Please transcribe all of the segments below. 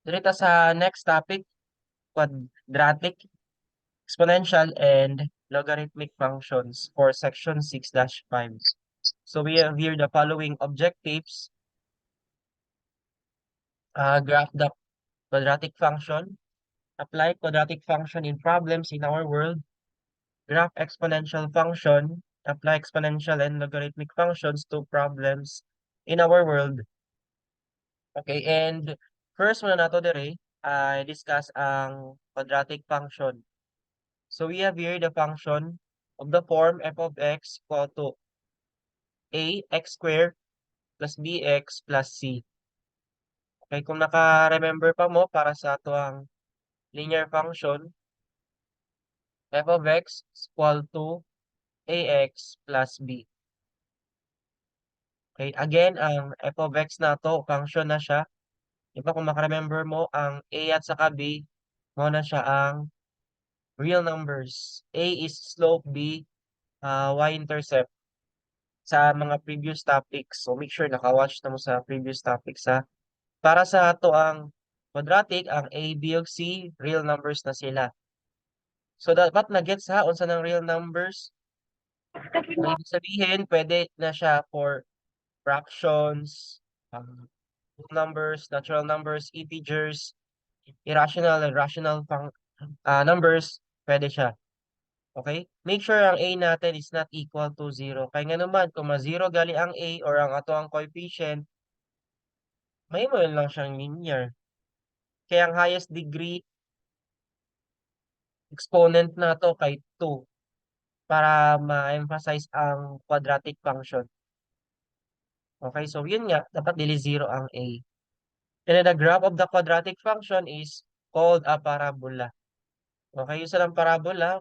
Dito sa next topic, quadratic, exponential, and logarithmic functions for section 6-5. So we have here the following objectives. Graph the quadratic function, apply quadratic function in problems in our world, graph exponential function, apply exponential and logarithmic functions to problems in our world. Okay, and first muna nato dire ay discuss ang quadratic function. So we have here the function of the form f of x equal to a x squared plus bx plus c. Okay, kung naka-remember pa mo para sa ato ang linear function, f of x is equal to ax plus b. Okay, again, ang f of x na to, function na siya. Diba kung maka-remember mo, ang a at saka b, mo na siya ang real numbers. A is slope, b, y-intercept sa mga previous topics. So make sure naka-watch na mo sa previous topics ha. Para sa ato ang quadratic, ang a, b, ug c, real numbers na sila. So dapat na-gets ha, unsa ng real numbers. So, ibig sabihin, pwede na siya for fractions, whole numbers, natural numbers, integers, irrational and rational numbers, pwede siya. Okay? Make sure ang a natin is not equal to 0. Kaya nga naman, kung ma-0 gali ang a or ang ato ang coefficient, may mo lang siyang linear. Kaya ang highest degree exponent na to kay 2 para ma-emphasize ang quadratic function. Okay, so yun nga, dapat dili 0 ang a. And then the graph of the quadratic function is called a parabola. Okay, yung sa ng parabola,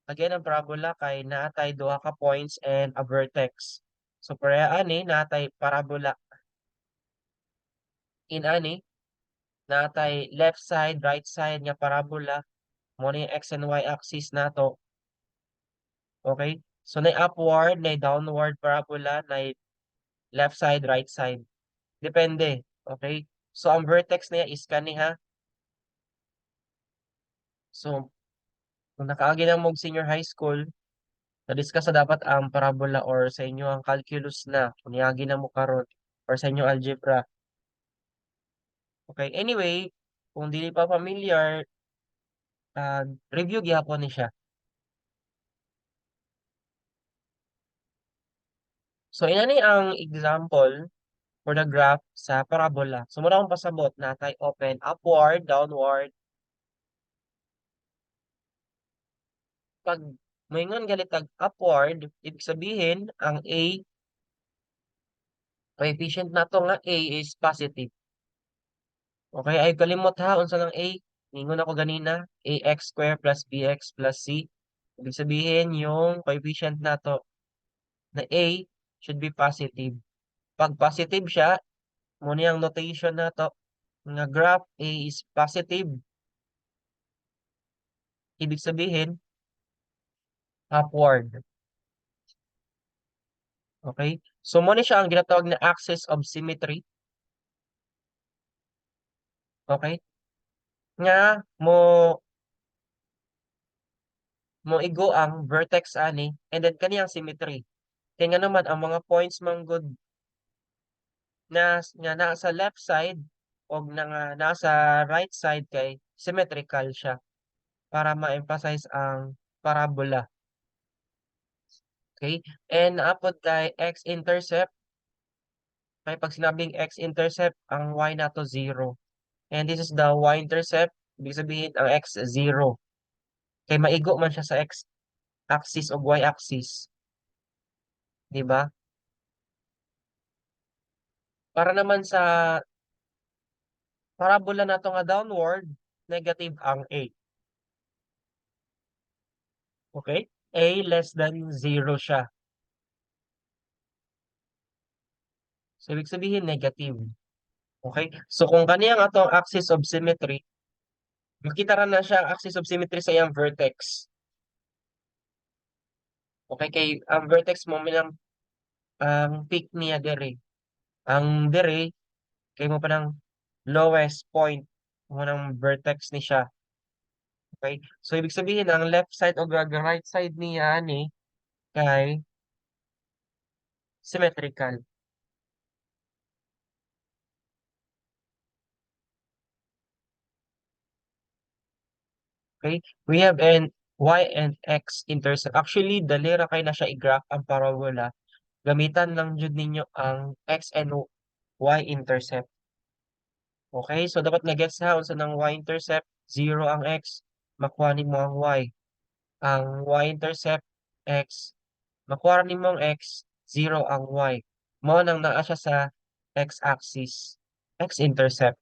again, ang parabola kay naatay duha ka points and a vertex. So, pareha ani, naatay parabola. In ani, naatay left side, right side nga parabola. Mo ni x and y axis nato. Okay? So, na upward, na downward parabola, na left side, right side. Depende. Okay? So, ang vertex niya is kaniha. So, kung nakaagi na mo senior high school, na-discuss na dapat ang parabola or sa inyo ang calculus na, kung niagi na mo karon or sa inyo algebra. Okay, anyway, kung dili pa familiar, review gyapon ni siya. So, inani ang example for the graph sa parabola. So, muna akong pasabot na tayo open, upward, downward. Pag moingon galitag upward, ibig sabihin, ang A, coefficient nato nga A is positive. Okay, ay kalimot ha, unsa ng A? Ningon ako ganina, ax squared plus bx plus c. Ibig sabihin, yung coefficient nato na A should be positive. Pag positive siya, muna yung notation na to, nga graph A is positive. Ibig sabihin, upward. Okay? So, muna siya ang ginatawag na axis of symmetry. Okay? Nga, mo igo ang vertex ani, and then kaniyang symmetry. Kaya nga naman, ang mga points man good nga nasa left side o nga nasa right side kay symmetrical siya para ma-emphasize ang parabola. Okay? And naapod kay x-intercept, kay pag sinabing x-intercept, ang y nato 0. And this is the y-intercept, ibig sabihin ang x 0. Kay maigo man siya sa x-axis o y-axis. Di ba? Para naman sa parabola nato nga downward, negative ang a. Okay? A less than 0 siya. So, ibig sabihin negative. Okay? So, kung kaniyang atong axis of symmetry, makita ra na siya ang axis of symmetry sa iyang vertex. Okay? Kay ang vertex mo milang ang peak niya dere. Ang dere, kay mo pa ng lowest point. mo ng vertex ni siya. Okay? So, ibig sabihin, ang left side o right side niya ani kay symmetrical. Okay? We have an y and x intercept. Actually, dali ra kay na siya i-graph ang parabola. Gamitan lang jud ninyo ang x and y intercept. Okay? So, dapat na-gets ha, unsa ng y intercept, 0 ang x, makuha nimo ang y. Ang y-intercept, x, makuha nimo ang x, 0 ang y. Mo nang naa siya sa x-axis, x-intercept.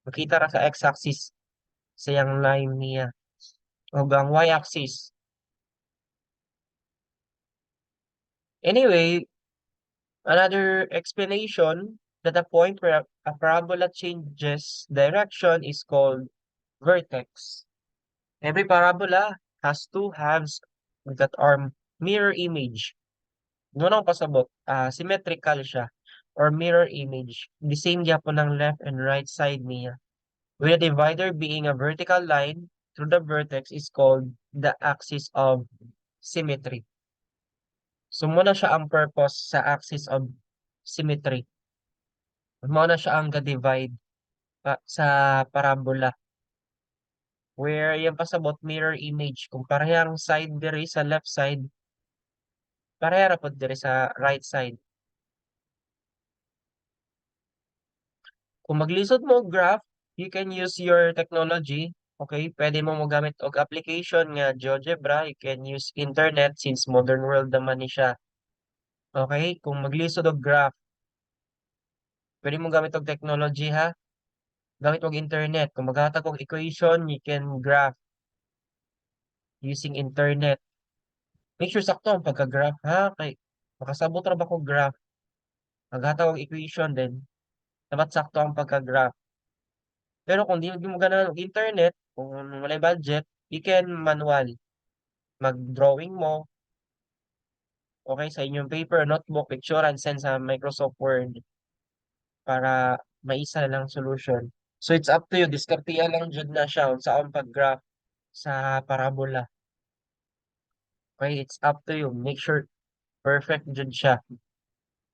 Makita ra sa x-axis sa yang line niya. O ang y-axis. Anyway, another explanation that a point where a parabola changes direction is called vertex. Every parabola has two halves that are mirror image. Doon ako pasabot, symmetrical siya or mirror image. The same gyapon ng left and right side niya. With the divider being a vertical line through the vertex is called the axis of symmetry. So muna siya ang purpose sa axis of symmetry. Muna siya ang ga-divide sa parabola. Where yung pasabot mirror image. Kung parehang side diri sa left side, pareha ra pod diri sa right side. Kung maglisod mo og graph, you can use your technology. Okay, pwede mo gamit og application nga GeoGebra. You can use internet since modern world naman ni siya. Okay, kung maglisod og graph, pwede mo gamit og technology ha. Gamit og internet. Kung maghatag og equation, you can graph using internet. Make sure sakto ang pagka-graph ha. Kay makasabot ra ba ko graph? Maghatag og equation din. Dapat sakto ang pagka-graph. Pero kung di mo ganahan og internet, kung walay budget, you can manual. Mag-drawing mo, okay, sa inyong paper, notebook, picture, and send sa Microsoft Word para maisa lang solution. So it's up to you. Diskartiya lang jud na siya kung saan pag-graph sa parabola. Okay, it's up to you. Make sure perfect jud siya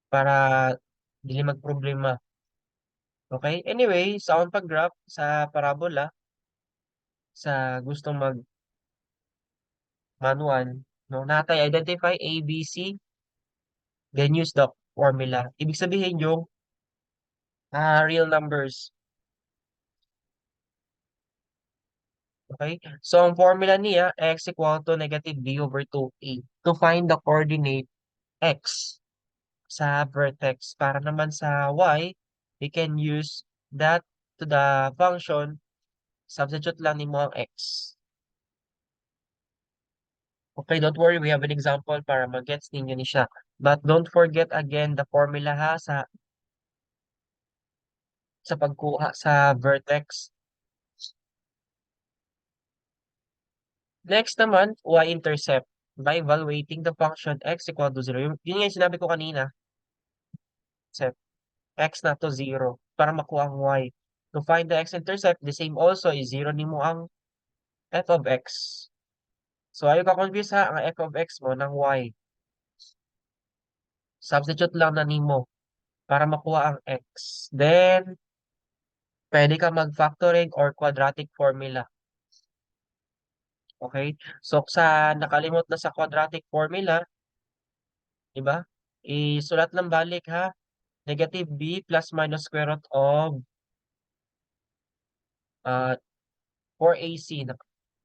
para dili magproblema. Okay? Anyway, sa akong pag-graph sa parabola, sa gustong mag-manual, no, natay identify A, B, C, then use the formula. Ibig sabihin yung real numbers. Okay? So, ang formula niya, x equal to negative b over 2a. To find the coordinate x sa vertex. Para naman sa y, we can use that to the function, substitute lang ni mo ang x. Okay, don't worry, we have an example para mag-gets ninyo ni siya. But don't forget again the formula ha sa pagkuha sa vertex. Next naman, y-intercept by evaluating the function x equal to 0. Yun nga yung sinabi ko kanina. Set x na to 0 para makuha ang y. To find the x-intercept, the same also is 0 nimo ang f of x. So, ayaw ka confuse ha, ang f of x mo ng y. Substitute lang na nimo para makuha ang x. Then, pwede ka mag-factoring or quadratic formula. Okay? So, sa nakalimot na sa quadratic formula, di ba? Isulat lang balik ha. Negative b plus minus square root of uh, 4ac.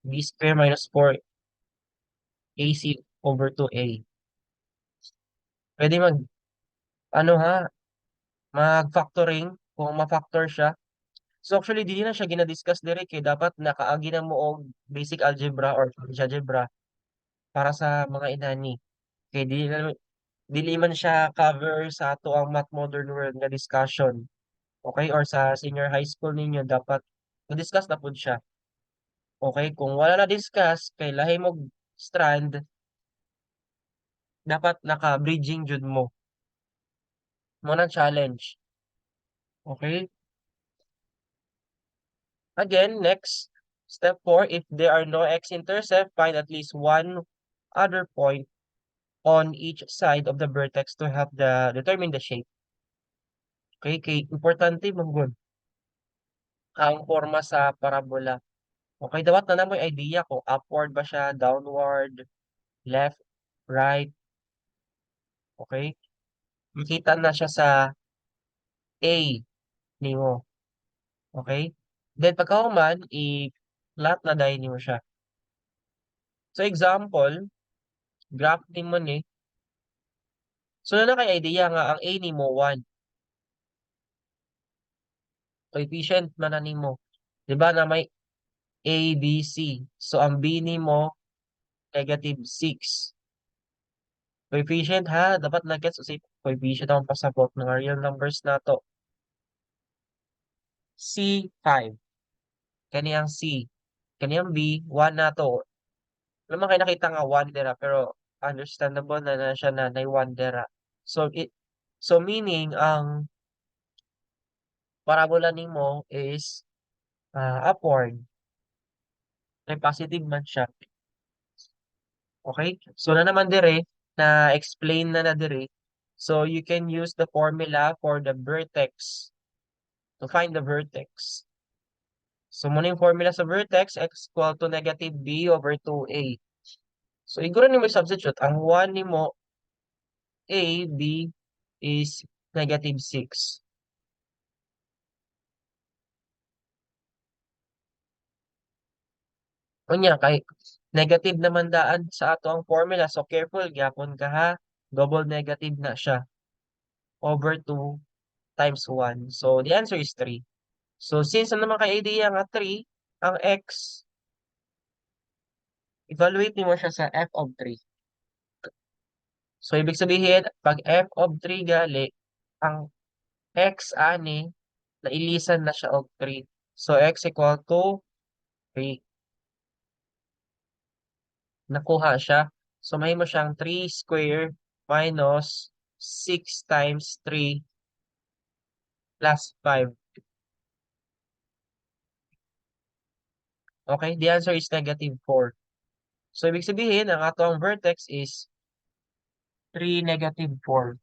B square minus 4ac over 2a. Pwede ano ha, mag-factoring kung ma-factor siya. So actually, di na siya ginadiscuss dire kay dapat nakaagi na mo og basic algebra or algebra para sa mga inani. Kay dili man siya cover sa ato ang math modern world nga discussion. Okay? Or sa senior high school ninyo, dapat na-discuss na po siya. Okay? Kung wala na-discuss, kay lahi mo strand, dapat naka-bridging jud mo. Mo na challenge. Okay? Again, next, step 4, if there are no x-intercept, find at least one other point on each side of the vertex to help determine the shape. Okay, kay importante manggod ang forma sa parabola. Okay, dawat na namoy idea kung upward ba siya, downward, left, right. Okay? Makita na siya sa A nimo. Okay? Then pagkahuman, i-plot na dahil nimo siya. So example, graph nimo ni. So na kay idea nga ang A nimo 1. Coefficient man na nimo. 'Di ba na may A, B, C. So ang B nimo -6. Coefficient ha, dapat na-gets usay coefficient ang pasabot ng real numbers nato. C5. Kani ang C. Kani ang B, 1 na to. Alam mo kayo nakita nga 1 dira pero understandable na siya na 1 dira. So meaning ang parabola nimo is upward. May positive man siya. Okay? So na naman dire na explain na dire. So you can use the formula for the vertex to find the vertex. So muna yung formula sa vertex, x equal to negative b over 2a. So iguro nimo substitute ang 1 nimo a, b is -6. Unya kay negative naman daan sa ato ang formula. So careful gyapon ka ha. Double negative na siya over 2 times 1. So the answer is 3. So since na naman kay idea nga 3, ang x, evaluate nimo siya sa f of 3. So ibig sabihin, pag f of 3 gali, ang x ani, nailisan na siya of 3. So x equal to 3. Nakuha siya. So may mo siyang 3 square minus 6 times 3 plus 5. Okay, the answer is -4. So ibig sabihin, ang ato ang vertex is 3, -4.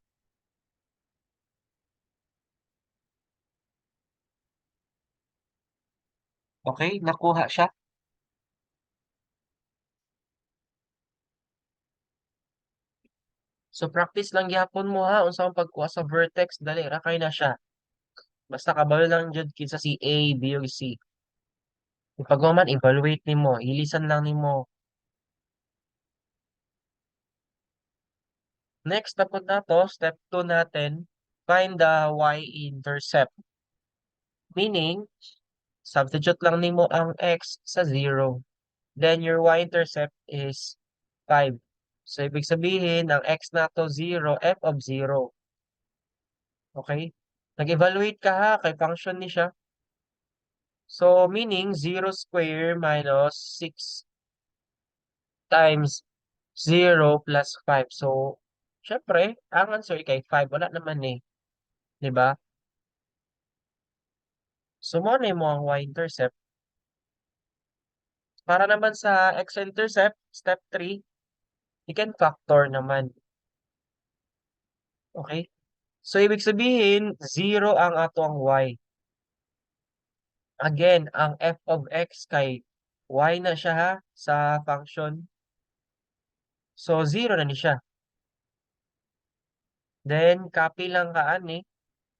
Okay, nakuha siya. So practice lang gyapon mo ha unsa ang pagkuha sa vertex dali ra kay na siya. Basta kabalo lang jud kinsa si A, B ug C. Pag man evaluate nimo, ilisan lang nimo. Next tapos na to, step 2 natin, find the y-intercept. Meaning, substitute lang nimo ang x sa 0. Then your y-intercept is 5. So ibig sabihin ang x nato 0, f of 0. Okay? Nag-evaluate ka ha kay function ni siya. So meaning 0 square minus 6 times 0 plus 5. So syempre, ang answer kay 5 wala naman eh, 'di ba? So mo na mo ang y-intercept. Para naman sa x-intercept, step 3, you can factor naman. Okay? So ibig sabihin, 0 ang ato ang y. Again, ang f of x kay y na siya ha sa function. So 0 na ni siya. Then copy lang ka ani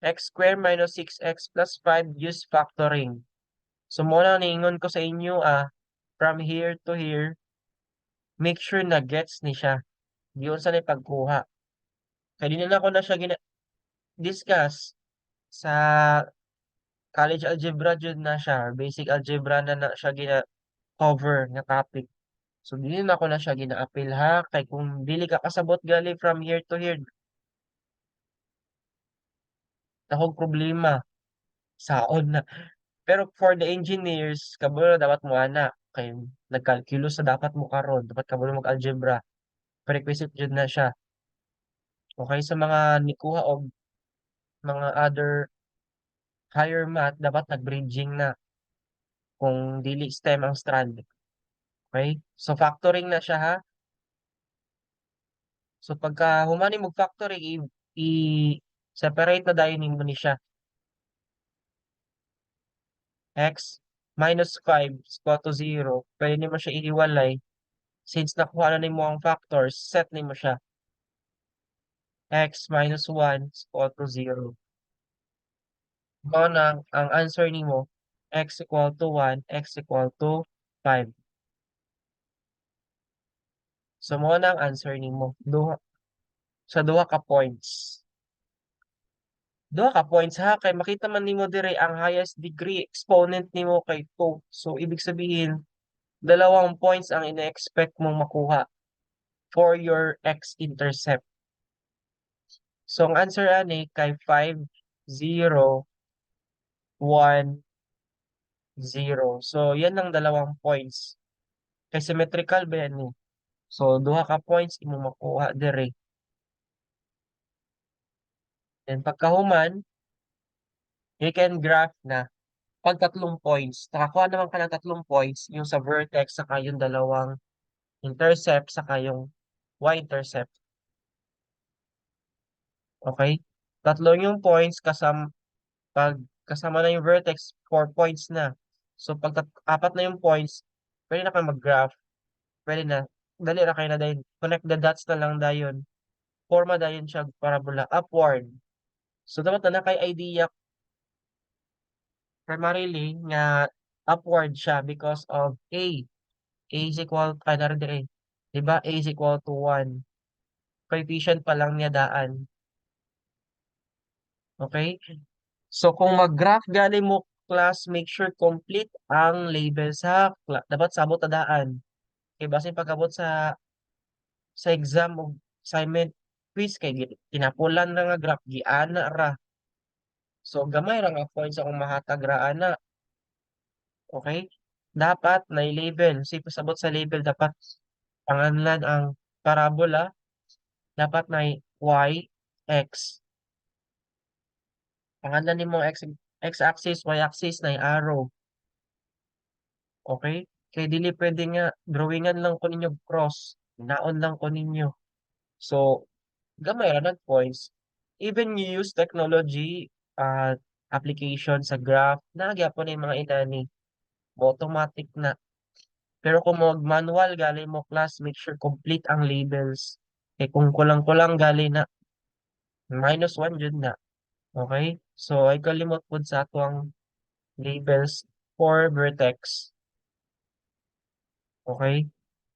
x squared minus 6x plus 5 use factoring. So muna ningon ko sa inyo from here to here, make sure na gets ni siya. Diyon sa ni pagkuha. Kaya di na ako na siya discuss sa college algebra jud na siya, or basic algebra na siya gina-cover nga topic. So dili na ako na siya gina-appeal ha, kay kung dili ka kasabot gali from here to here, tahog problema, saon na. Pero for the engineers, kabalo dapat mo ana, kay nagkalkulo sa dapat mo karon, dapat kabalo mag-algebra. Prerequisite jud na siya. Okay, sa mga nikuha og mga other higher math, dapat nag-bridging na. kung dili stem ang strand. Okay? So factoring na siya ha. So pagka humani mo factoring, i-separate na dahil mo ni siya. X minus 5 is equal to 0. Pwede mo siya ihiwalay. Since nakuha na mo ang factors, set mo siya. X minus 1 is equal to 0. Mo na ang answer mo, x equal to 1, x equal to 5. So mo na ang answer nimo. Sa duha ka points. Duha ka points ha, kay makita man nimo dire ang highest degree exponent nimo kay 2. So ibig sabihin, dalawang points ang ina-expect mong makuha for your x-intercept. So ang answer ani kay 5, 0, 1, 0. So yan ang dalawang points. Kay symmetrical ba yan ni? So duha ka points imo makuha dire. Then pagkahuman, you can graph na pag tatlong points. Nakakuha naman ka ng tatlong points, yung sa vertex, saka yung dalawang intercept, saka yung y-intercept. Okay? Tatlo yung points pag kasama na yung vertex, 4 points na. So pag apat na yung points, pwede na kayo mag-graph. Pwede na. Dali na kayo na dahil. Connect the dots na lang dayon. Forma dayon siya parabola upward. So dapat na kay idea primarily nga upward siya because of A. A is equal, narin dire. Diba? A is equal to 1. Coefficient pa lang niya daan. Okay? So, kung mag-graph gali mo, class, make sure complete ang labels ha. Dapat sabot na daan. Okay, basin pag-abot sa exam o assignment quiz kay tinapulan na nga graph, giana ra. So, gamay ra nga points akong mahatag ra ana. Okay? Dapat na label. So, pasabot sa label, dapat panganlan ang parabola. Dapat na y, x. Pangalan ni mo x-axis, y-axis na arrow. Okay? Kaya dili pwede nga drawingan lang ko ninyo cross. Naon lang ko ninyo. So, gamay ra ng points. Even you use technology application sa graph, nagyapon na yung mga inani. Automatic na. Pero kung mag-manual gali mo class, make sure complete ang labels. Eh kung kulang-kulang gali na, -1 dyan na. Okay? So, ay kalimot po sa ato ang labels for vertex. Okay?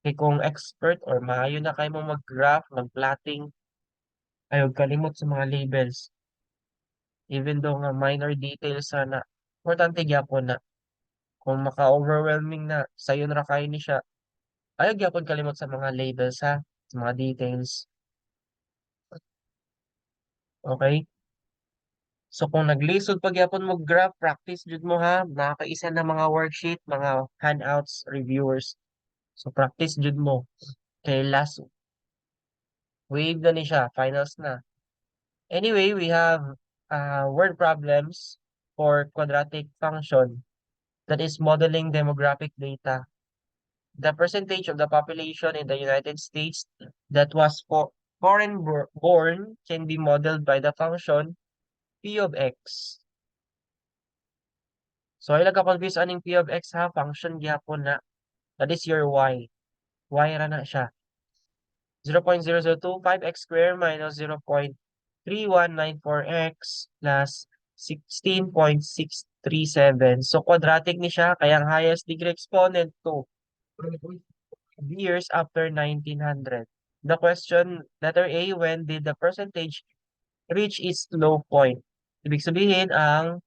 Kaya kung expert or maayo na kayo mo mag-graph, mag-plotting, ayaw kalimot sa mga labels. Even though nga minor details sana, importante gyapon na. Kung maka-overwhelming na, sayo na kayo ni siya, ayaw gyapon kalimot sa mga labels ha, sa mga details. Okay? So kung naglisod pag yapon mo graph, practice jud mo ha, nakakaisa na mga worksheet, mga handouts, reviewers. So practice jud mo. Kay last wave na ni siya, finals na. Anyway, we have word problems for quadratic function that is modeling demographic data. The percentage of the population in the United States that was foreign-born can be modeled by the function p of x. So, ay nagka-confuse aning p of x ha, function gyapon na. That is your y. Y ra na siya. 0.0025x squared minus 0.3194x plus 16.637. So, quadratic ni siya, kaya ang highest degree exponent to years after 1900. The question, letter A, when did the percentage reach its low point? Ibig sabihin, ang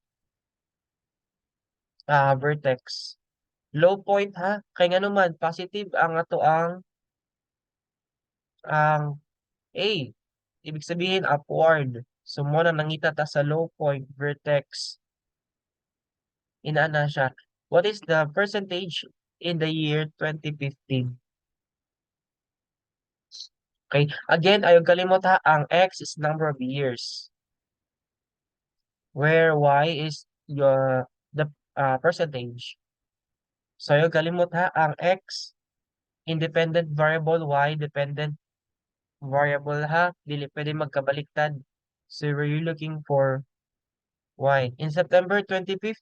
vertex. Low point ha, kaya nga naman, positive ang ato ang A. Ibig sabihin, upward. So, mo na nangita ta sa low point, vertex. Inaana siya. What is the percentage in the year 2015? Okay. Again, ayaw kalimot ha, ang X is number of years. Where Y is the percentage. So yung kalimot ha, ang x, independent variable, y, dependent variable ha, dili pwede magkabaliktad. So we're looking for y. In September 2015,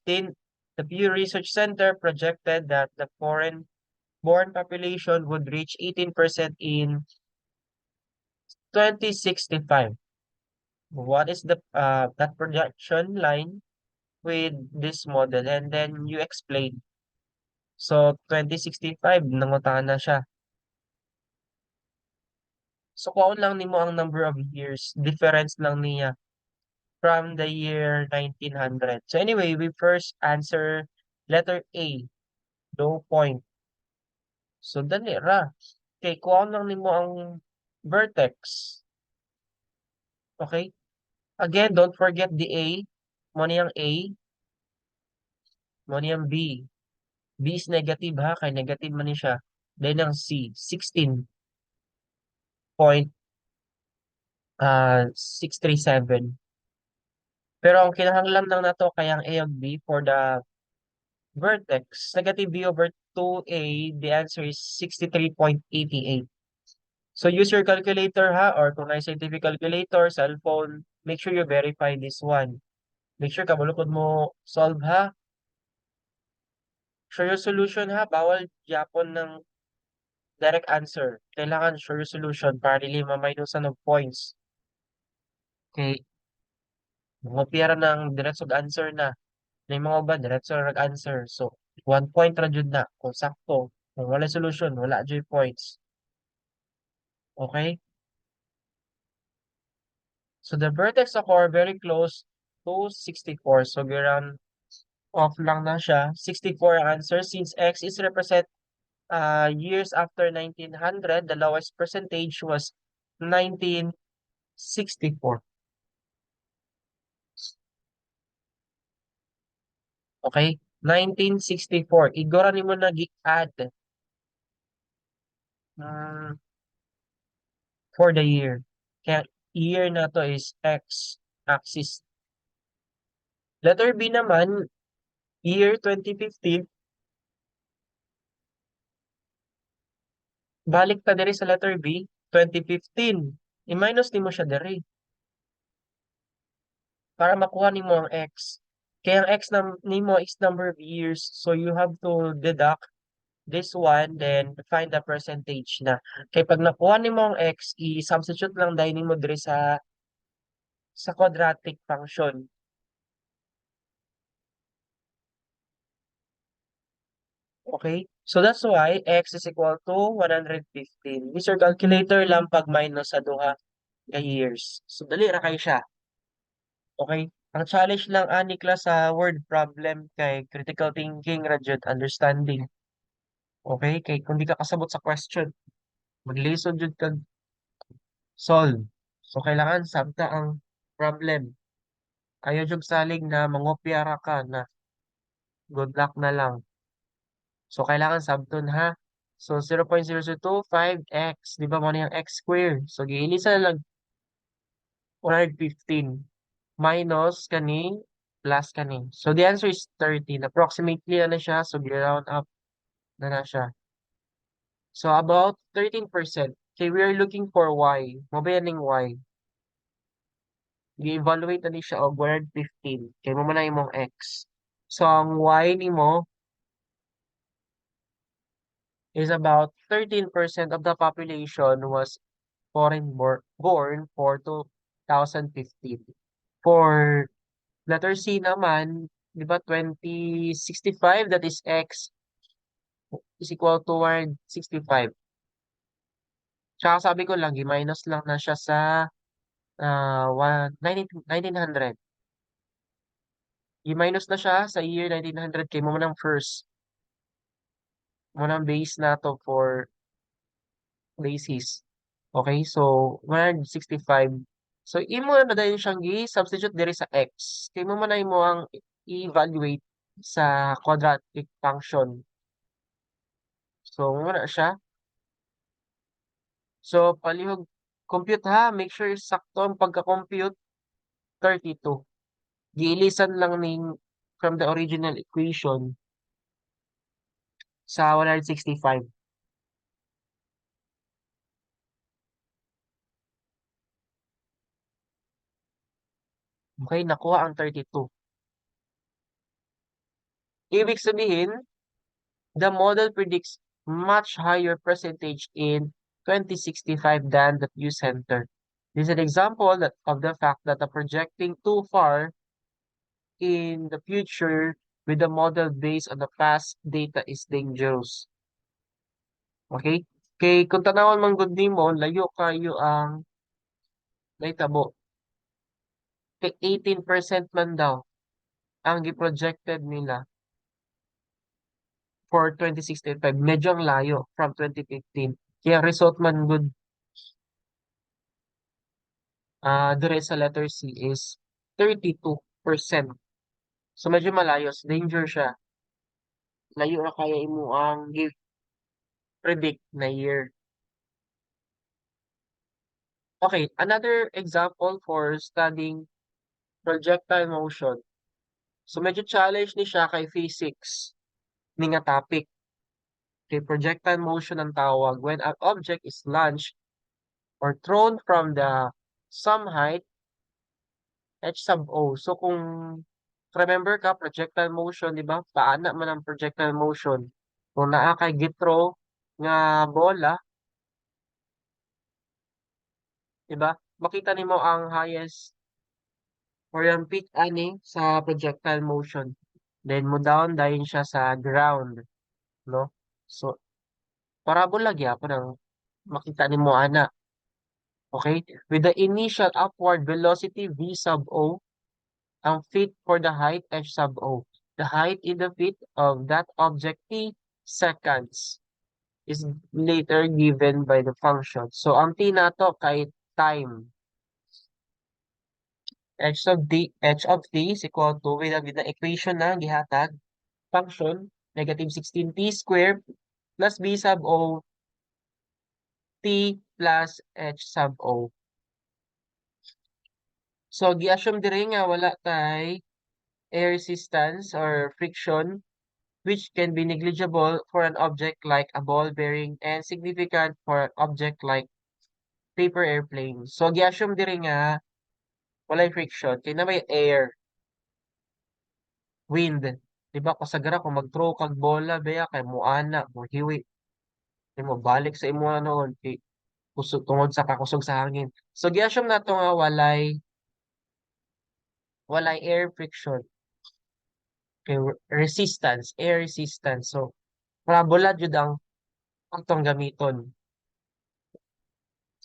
the Pew Research Center projected that the foreign-born population would reach 18% in 2065. What is the that projection line with this model? And then you explain. So 2065 nangutangan na siya. So kuhaon lang nimo ang number of years, difference lang niya from the year 1900. So anyway, we first answer letter A, low point. So dali ra. Okay, kuhaon lang nimo ang vertex. Okay? Again, don't forget the A. Mo niyang A, mo niyang B. B is negative ha, kay negative man ni siya. Then ang C, 16.637. Pero ang kinahanglan lang nato kay ang A ug B for the vertex. Negative B over 2A, the answer is 63.88. So use your calculator ha, or kung may scientific calculator, cellphone, make sure you verify this one. Make sure kabulukod mo solve ha. Show your solution ha, bawal yapon ng direct answer. Kailangan show your solution para dili maminusan ng points. Okay, mga piyara ng diretsog answer na. May mga ba diretso nag-answer. So, 1 point ra jud na kung sakto. Kung wala solution, wala jud points. Okay? So, the vertex occur very close to 64. So, giran off lang na siya. 64 ang answer. Since X is represent years after 1900, the lowest percentage was 1964. Okay? 1964. Igora nimo na gi-add mm, for the year. Kaya year na to is X axis. Letter B naman, year 2015, balik pa diri sa letter B, 2015. I-minus nimo siya diri para makuha nimo ang X. Kaya ang X nimo is number of years. So you have to deduct this one, then find the percentage na. Kaya pag nakuha nimo ang X, i-substitute lang dahil nimo diri sa quadratic function. Okay? So that's why X is equal to 115. Use your calculator lang pag minus sa duha ka years. So dali ra kay siya. Okay? Ang challenge lang ani class sa word problem kay critical thinking ra jud understanding. Okay? Kay kung di ka kasabot sa question, maglisod jud kag solve. So kailangan sabta ang problem. Ayaw jud salig na mangopya ra ka na good luck na lang. So kailangan sabton ha. So 0.0025x, di ba mo na yung x square? So giilisa na lang 115 minus kani plus kani. So the answer is 13. Approximately na siya. So round up na siya. So about 13%. Okay, we are looking for y. Mabayaning y. I-evaluate na ni siya og 115. Kaya mo na imong x. So ang y ni mo is about 13% of the population was born for 2015. For letter C naman, di ba 2065, that is X is equal to 165. Tsaka sabi ko lang, i-minus lang na siya sa 1900. I-minus na siya sa year 1900 kay mo ng first. Mo ng base na to for basis. Okay, so 165. So, imo na dahil siyang i-substitute diri sa x. Kaya mo man mo ang i-evaluate sa quadratic function. So, muna siya. So, palihog compute ha. Make sure sakto ang pagka-compute. 32. Giilisan lang ning from the original equation. sa 165. Okay, nakuha ang 32. Ibig sabihin, the model predicts much higher percentage in 2065 than the Pew Center. This is an example of the fact that the projecting too far in the future with a model based on the past data is dangerous. Okay? Kay kung tanawon man gud nimo, layo kayo ang nahitabo. Kay 18% man daw ang gi-projected nila for 2065. Medyo ang layo from 2015. Kaya result man gud dire sa letter C is 32%. So medyo malayo. So, danger siya. Layo na kaya imo ang predict na year. Okay, another example for studying projectile motion. So medyo challenge ni siya kay physics ni nga topic. Kay projectile motion ang tawag when an object is launched or thrown from the some height h sub o. So kung remember ka projectile motion, di ba? Paana man ang projectile motion. Kung naa kay githro nga bola, di ba? Makita nimo ang highest or yung peak ani sa projectile motion. Then mo down dayon siya sa ground, no? So parabola gyapon ang makita nimo ana. Okay? With the initial upward velocity v sub o, ang feet for the height h sub o. The height in the feet of that object t seconds is later given by the function. So ang t nato kay time. H of t is equal to with the equation na gihatag function negative 16t squared plus b sub o t plus h sub o. So gi-assume diri nga wala tay air resistance or friction which can be negligible for an object like a ball bearing and significant for an object like paper airplane. So gi-assume diri nga walay friction kay na may air, wind. Di ba kusagara kung mag-throw kag bola baya kay muana, hiwi, di mo balik sa imo noon kay kusog tungod sa kakusog sa hangin. So gi-assume nato nga walay air friction kay resistance, air resistance. So parabola jud ang atong gamiton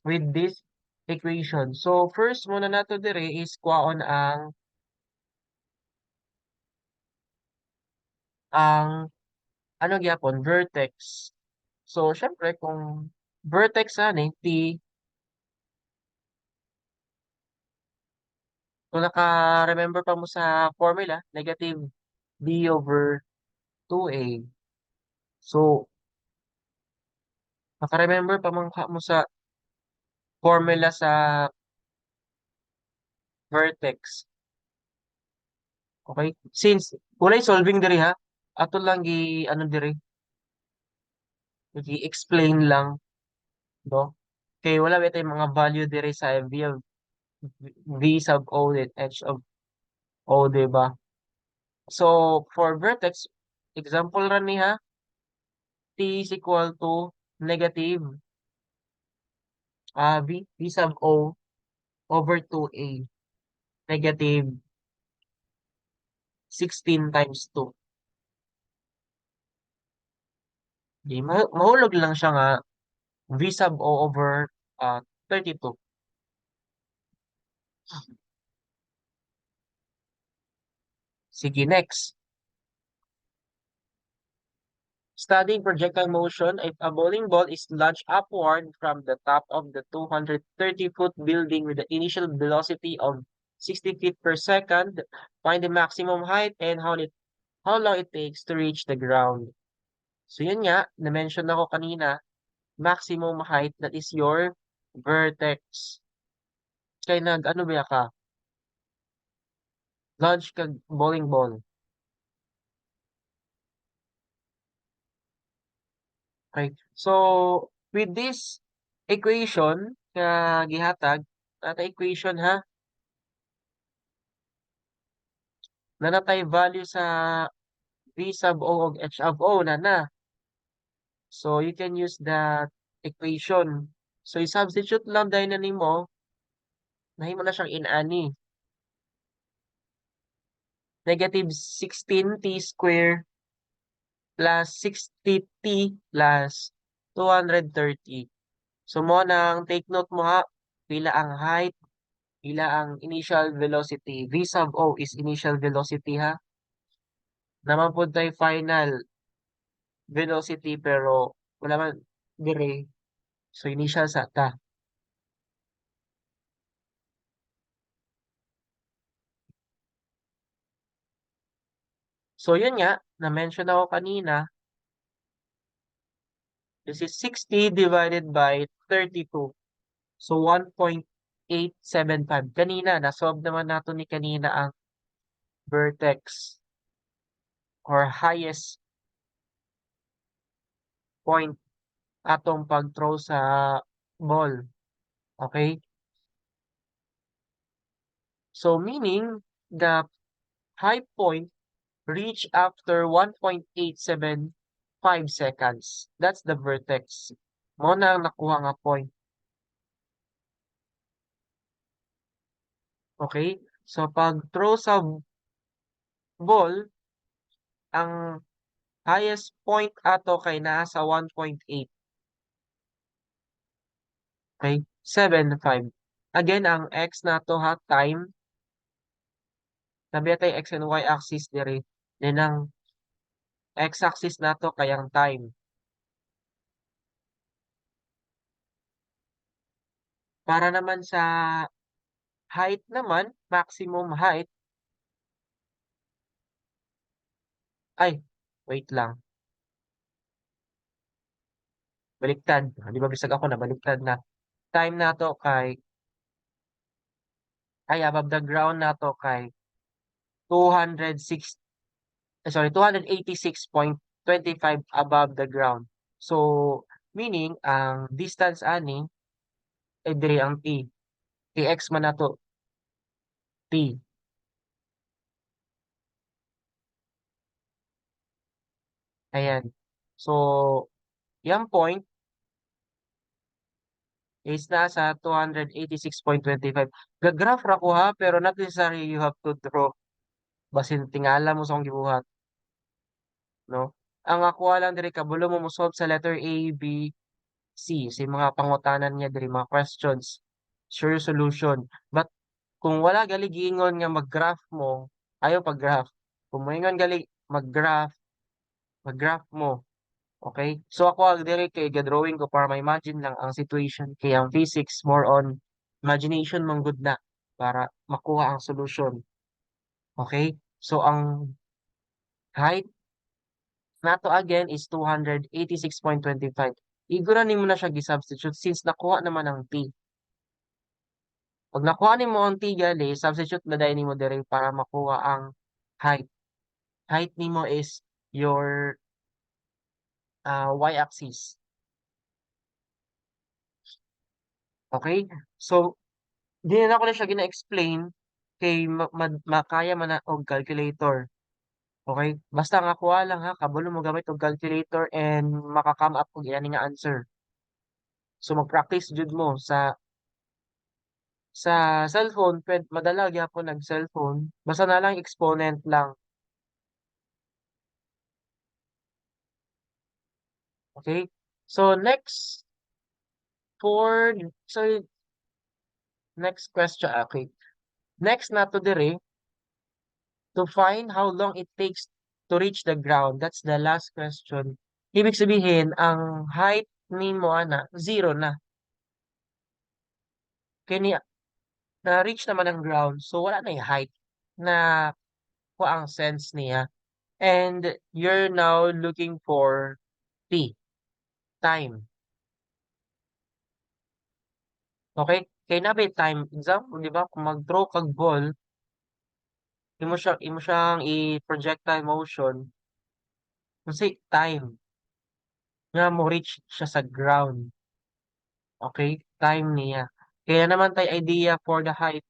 with this equation. So first muna nato dire is kuhaon ang ano gyapon vertex. So syempre kung vertex ani t, kung naka-remember pa mo sa formula, negative b over 2a. So naka-remember pa man mo sa formula sa vertex. Okay? Since walay solving diri ha, ato lang ano diri, i-explain lang, no? Kay wala ba tayong mga value diri sa v sub o and h of o, di ba? So for vertex, example ra ni ha, t is equal to negative v sub o over 2a, negative 16 times 2. Di, mahulog lang siya nga v sub o over 32. Sige, next. Studying projectile motion, if a bowling ball is launched upward from the top of the 230-foot building with the initial velocity of 60 feet per second, find the maximum height and how long it takes to reach the ground. So yun nga, na-mention ako kanina, maximum height, that is your vertex. Kaya ano ba ka? Launch kag bowling ball. Okay. So, with this equation nga gihatag, nata equation ha, na natay value sa V sub O ug H sub O na. So, you can use that equation. So, i-substitute lang dahil na nimo, nahimo na siyang inani. Negative 16t square plus 60t plus 230. So, mo nang take note mo ha, pila ang height, pila ang initial velocity. V sub O is initial velocity ha. Naman po tayo final velocity pero wala man dire. So, initial sa ta. So, yun nga, na-mention ako kanina, this is 60 divided by 32. So, 1.875. Kanina, nasolve naman nato ni kanina ang vertex or highest point atong pag-throw sa ball. Okay? So, meaning, the high point reach after 1.875 seconds. That's the vertex. Mo na ang nakuha nga point. Okay? So, pag throw sa ball, ang highest point ato kay naa sa 1.8. Okay? 75. Again, ang x nato ha, time. Sabi tay x and y axis diri. Then ang x axis nato kay ang time. Para naman sa height naman, maximum height. Ay, wait lang. Baliktad. Di ba bisag ako na baliktad na. Time nato kay, ay above the ground nato kay 206, sorry, 286.25 above the ground. So, meaning, ang distance ani, ay diri ang t. Tx man nato, t. Ayan. So, yung point is nasa 286.25. Gagraph ra ko ha, pero not necessarily you have to draw. Basin tingala mo sa akong gibuhat, no? Ang ako lang diri kabulo mo solve sa letter A, B, C. Sa mga pangutanan niya diri, mga questions. Sure solution. But kung wala gali giingon nga mag-graph mo, ayaw pag-graph. Kung moingon gali mag-graph mo. Okay? So ako diri kay ga-drawing ko para ma-imagine lang ang situation. Kaya ang physics more on imagination man gud na para makuha ang solution. Okay? So ang height nato again is 286.25. Igura nimo na siya gi-substitute since nakuha naman ang t. Pag nakuha nimo ang t gali, substitute na dahil nimo diri para makuha ang height. Height nimo is your y-axis. Okay? So, di na ako na siya gina-explain kay makaya man na og calculator. Okay? Basta nga kuha lang ha, kabalo mo gamit og calculator and maka-come up og iyan nga answer. So mag-practice jud mo sa cellphone, madala gyapon nag cellphone. Basta na lang exponent lang. Okay? So for so next question, okay. Next na to dire to find how long it takes to reach the ground. That's the last question. Ibig sabihin, ang height ni mo ana, zero na. Kini na-reach naman ang ground, so wala na yung height na ko ang sense niya. And you're now looking for T, time. Okay? Kaya na ba time? Example, di ba? Kung mag-throw kag ball, imo siyang i-projectile motion, kasi time. nga mo reach siya sa ground. Okay? Time niya. Kaya naman tayo idea for the height,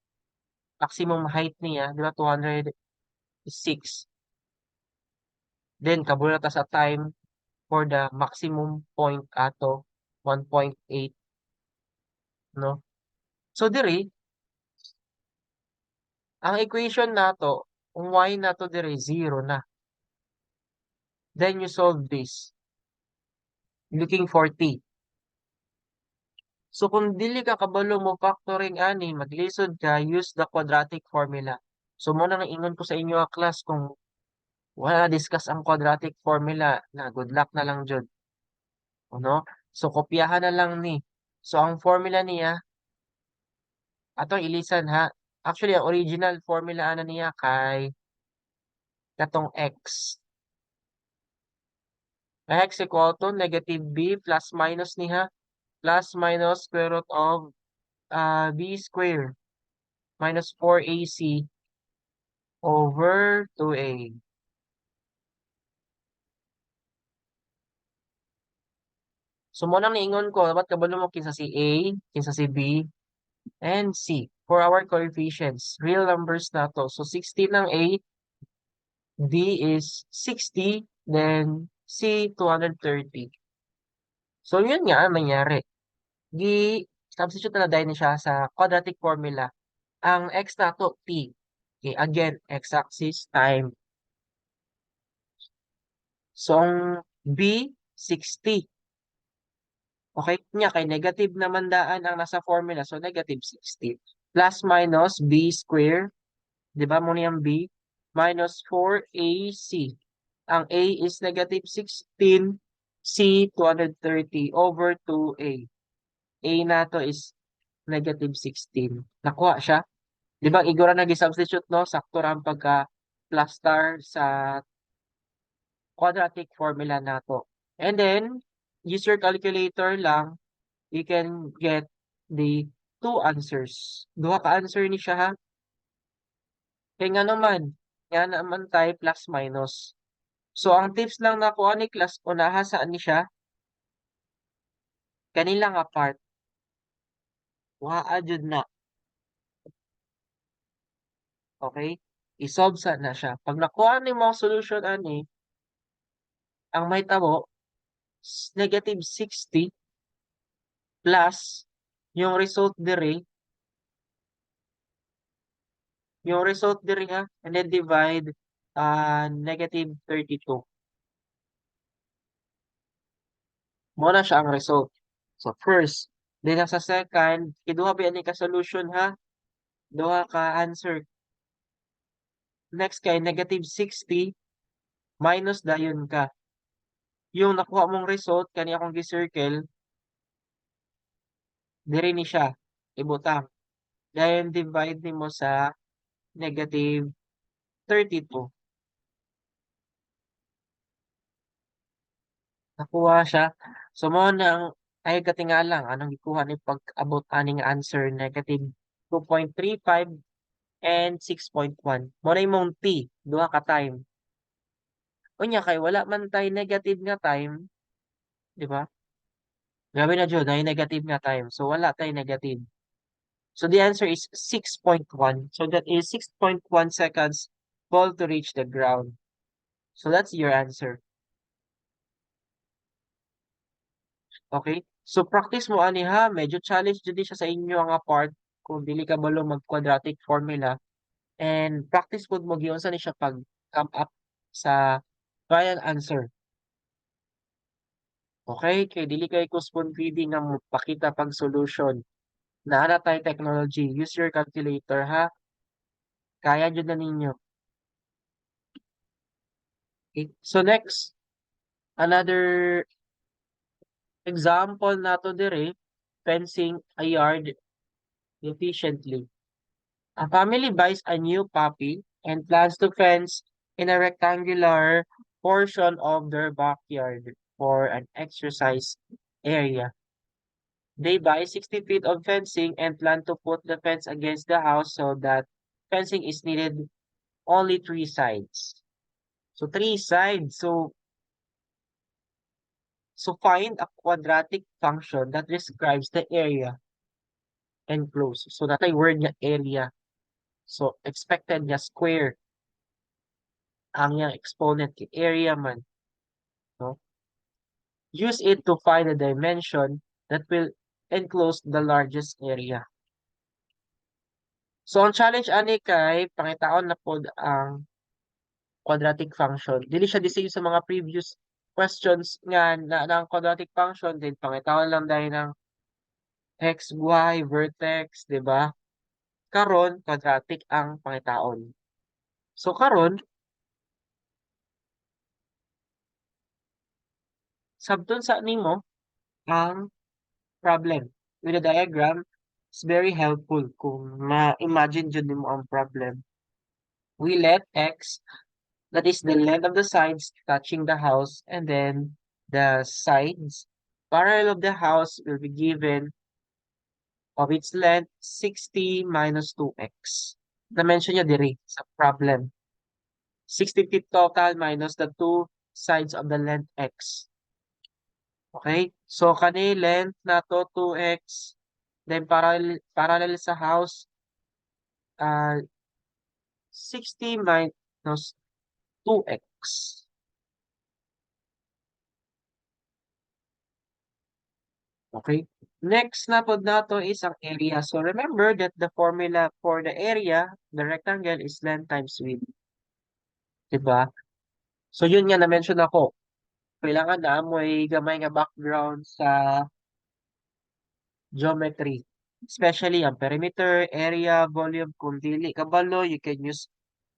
maximum height niya, di ba, 206. Then, kabula ta sa time for the maximum point ato, 1.8, no? So, diri, ang equation nato, ang y nato diri, 0 na. Then, you solve this, looking for t. So, kung dili ka kabalo mo factoring ani, maglisod ka, use the quadratic formula. So, muna nang ingon ko sa inyo a class kung wala na discuss ang quadratic formula na good luck na lang jud, no? So, kopyahan na lang ni. So, ang formula niya, atong ilisan ha. Actually, ang original formula ana niya kay katong x. X equal to negative b plus minus niya, plus minus square root of b square minus 4ac over 2a. So, mo nang niingon ko, dapat kabalo mo kinsa si A, kinsa si B, and C. For our coefficients, real numbers na to. So, 16 ng A, D is 60, then C, 230. So, yun nga ang nangyari. Substitute na dahil siya sa quadratic formula. Ang x na to, t. Okay, again, x-axis time. So, ang b, 60. Okay, niya kay negative naman daan ang nasa formula. So, negative 60. Plus minus b square. Di ba mo niyang b? Minus 4ac. Ang a is negative 16. C, 230 over 2a. A na to is negative 16. Nakuha siya. Di ba, igura nag-substitute, no? Sakto ram pagka plus star sa quadratic formula na to. And then, use your calculator lang, you can get the two answers. Duha ka answer ni siya ha. Kaya nga naman tayo plus minus. So, ang tips lang na kuha ni class, unaha saan ni siya? Kanila nga part. Waa jud na. Okay? I-solve sa na siya. Pag nakuha ni mo ang solution ani, ang may tabo, negative 60 plus yung result dire, ha, and then divide negative 32. Muna siya ang result. So first, then sa second, iduha ba ni ka solution ha? Duha ka answer. Next kay negative 60 minus dayon ka. Yung nakuha mong result kani akong gi-circle, dire ni siya ibutang. Then divide nimo sa negative 32. Nakuha siya. So mo nang ay katingalang anong gikuha ni pag-abot aning answer negative 2.35 and 6.1. Mo na imong t duha ka time. Unya kay wala man tay negative nga time, di ba? Grabe na jud, ay negative nga time. So wala tay negative. So the answer is 6.1. So that is 6.1 seconds fall to reach the ground. So that's your answer. Okay? So practice mo ani ha, medyo challenge jud siya sa inyo nga part kung dili ka balo mag-quadratic formula, and practice pud mo giunsa ni siya pag come up sa trial answer. Okay? Kay dili kay ko spoon feeding nga pakita pag solution. Naara tayo technology. Use your calculator ha. Kaya jud na ninyo. Okay? So next, another example nato dire, fencing a yard efficiently. A family buys a new puppy and plans to fence in a rectangular portion of their backyard for an exercise area. They buy 60 feet of fencing and plan to put the fence against the house so that fencing is needed only three sides. So three sides. So So find a quadratic function that describes the area enclosed. So natay word nga area. So expected niya square ang yang exponent kay area man, no? Use it to find the dimension that will enclose the largest area. So ang challenge ani kay pangitaon na pod ang quadratic function. Dili siya the same sa mga previous questions nga na ng quadratic function din pangitaon lang dahil ng x, y, vertex, di ba? Karon quadratic ang pangitaon. So karon sabton sa nimo ang problem with a diagram is very helpful kung ma-imagine jud nimo ang problem. We let x, that is the length of the sides touching the house, and then the sides parallel of the house will be given of its length 60 minus 2x. Na-mention niya diri sa problem. 60 feet total minus the two sides of the length x. Okay? So, kani length na to 2x. Then, parallel sa house, 60 minus 2x. Okay? Next na po nato is ang area. So, remember that the formula for the area, the rectangle is length times width. Diba? So, yun nga na-mention ako. Kailangan na may gamay nga background sa geometry. Especially ang perimeter, area, volume. Kung dili kabalo, you can use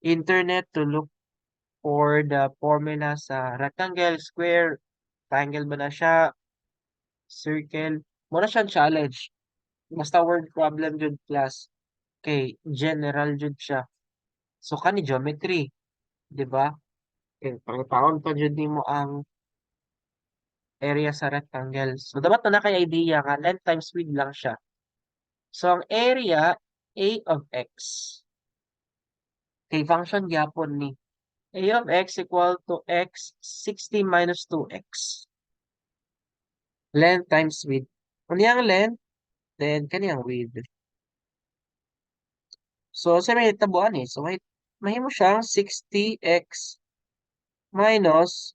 internet to look for the formula sa rectangle, square, triangle ba na siya, circle. Muna siyang challenge. Basta word problem jud class. Okay, general jud siya. So, kani geometry. Di ba? Okay, pangitaon pa jud nimo ang area sa rectangle. So, dapat na kay idea nga, length times width lang siya. So, ang area, a of x. Okay, function gyapon ni. A of x equal to x 60 minus 2x. Length times width. Kung yang length, then kaniyang width. So, sa may tabuan eh. So, mahimo siyang 60x minus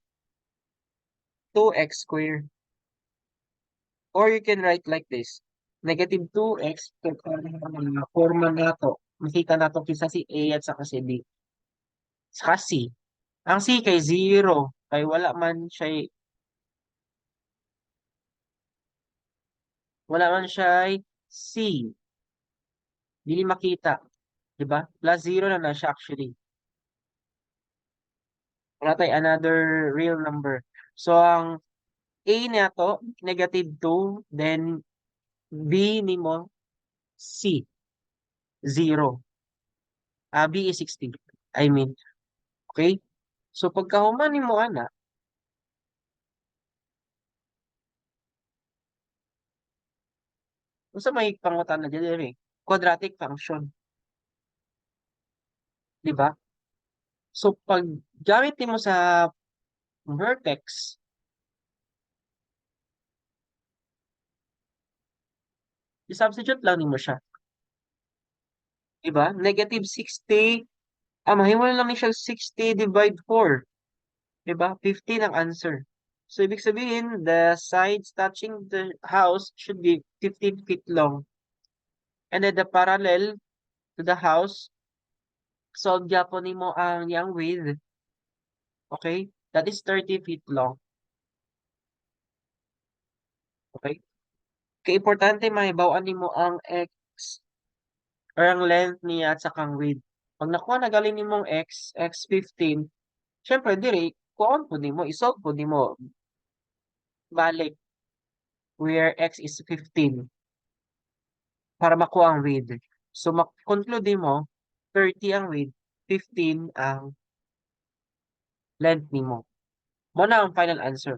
2x squared. Or you can write like this. Negative 2x kung mga forma nato. Makita nato kisa si A at saka si B. Saka C. Ang C kay 0. Kay wala man siya C. Dili makita. Diba? Plus 0 na siya actually. Wala tayo another real number. So, ang A niya to, negative 2. Then, B ni mo, C. 0. B is 60. I mean, okay? So, pagkahuman ni mo, ana, kung sa may pangutan na dyan, quadratic function. Di ba? So, pag gamit mo sa vertex, i-substitute lang mo siya. Di ba? Negative 60, mahimo lang ni siya 60 divide 4. Di ba? 15 ang answer. So, ibig sabihin, the sides touching the house should be 15 feet long. And then the parallel to the house, solve gyapon nimo ang yang width. Okay? That is 30 feet long. Okay? Kaya importante mahibawan nimo ang x or ang length niya at saka ang width. Pag nakuha na galing nimong x 15, syempre diri, kuon po nimo, isolve po nimo, balik where x is 15 para makuha ang width. So, conclude mo, 30 ang width, 15 ang length nimo. Mo na ang final answer.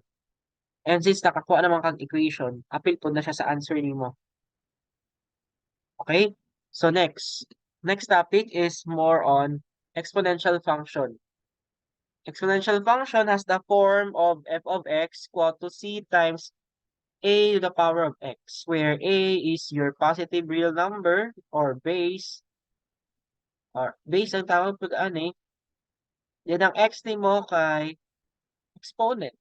And since nakakuha naman kang equation, appeal po na siya sa answer nimo. Okay? So, next topic is more on exponential function. exponential function has the form of f of x equal to c times a to the power of x, where a is your positive real number or base ang tawag pag ano eh. Yan ang x nimo kay exponent.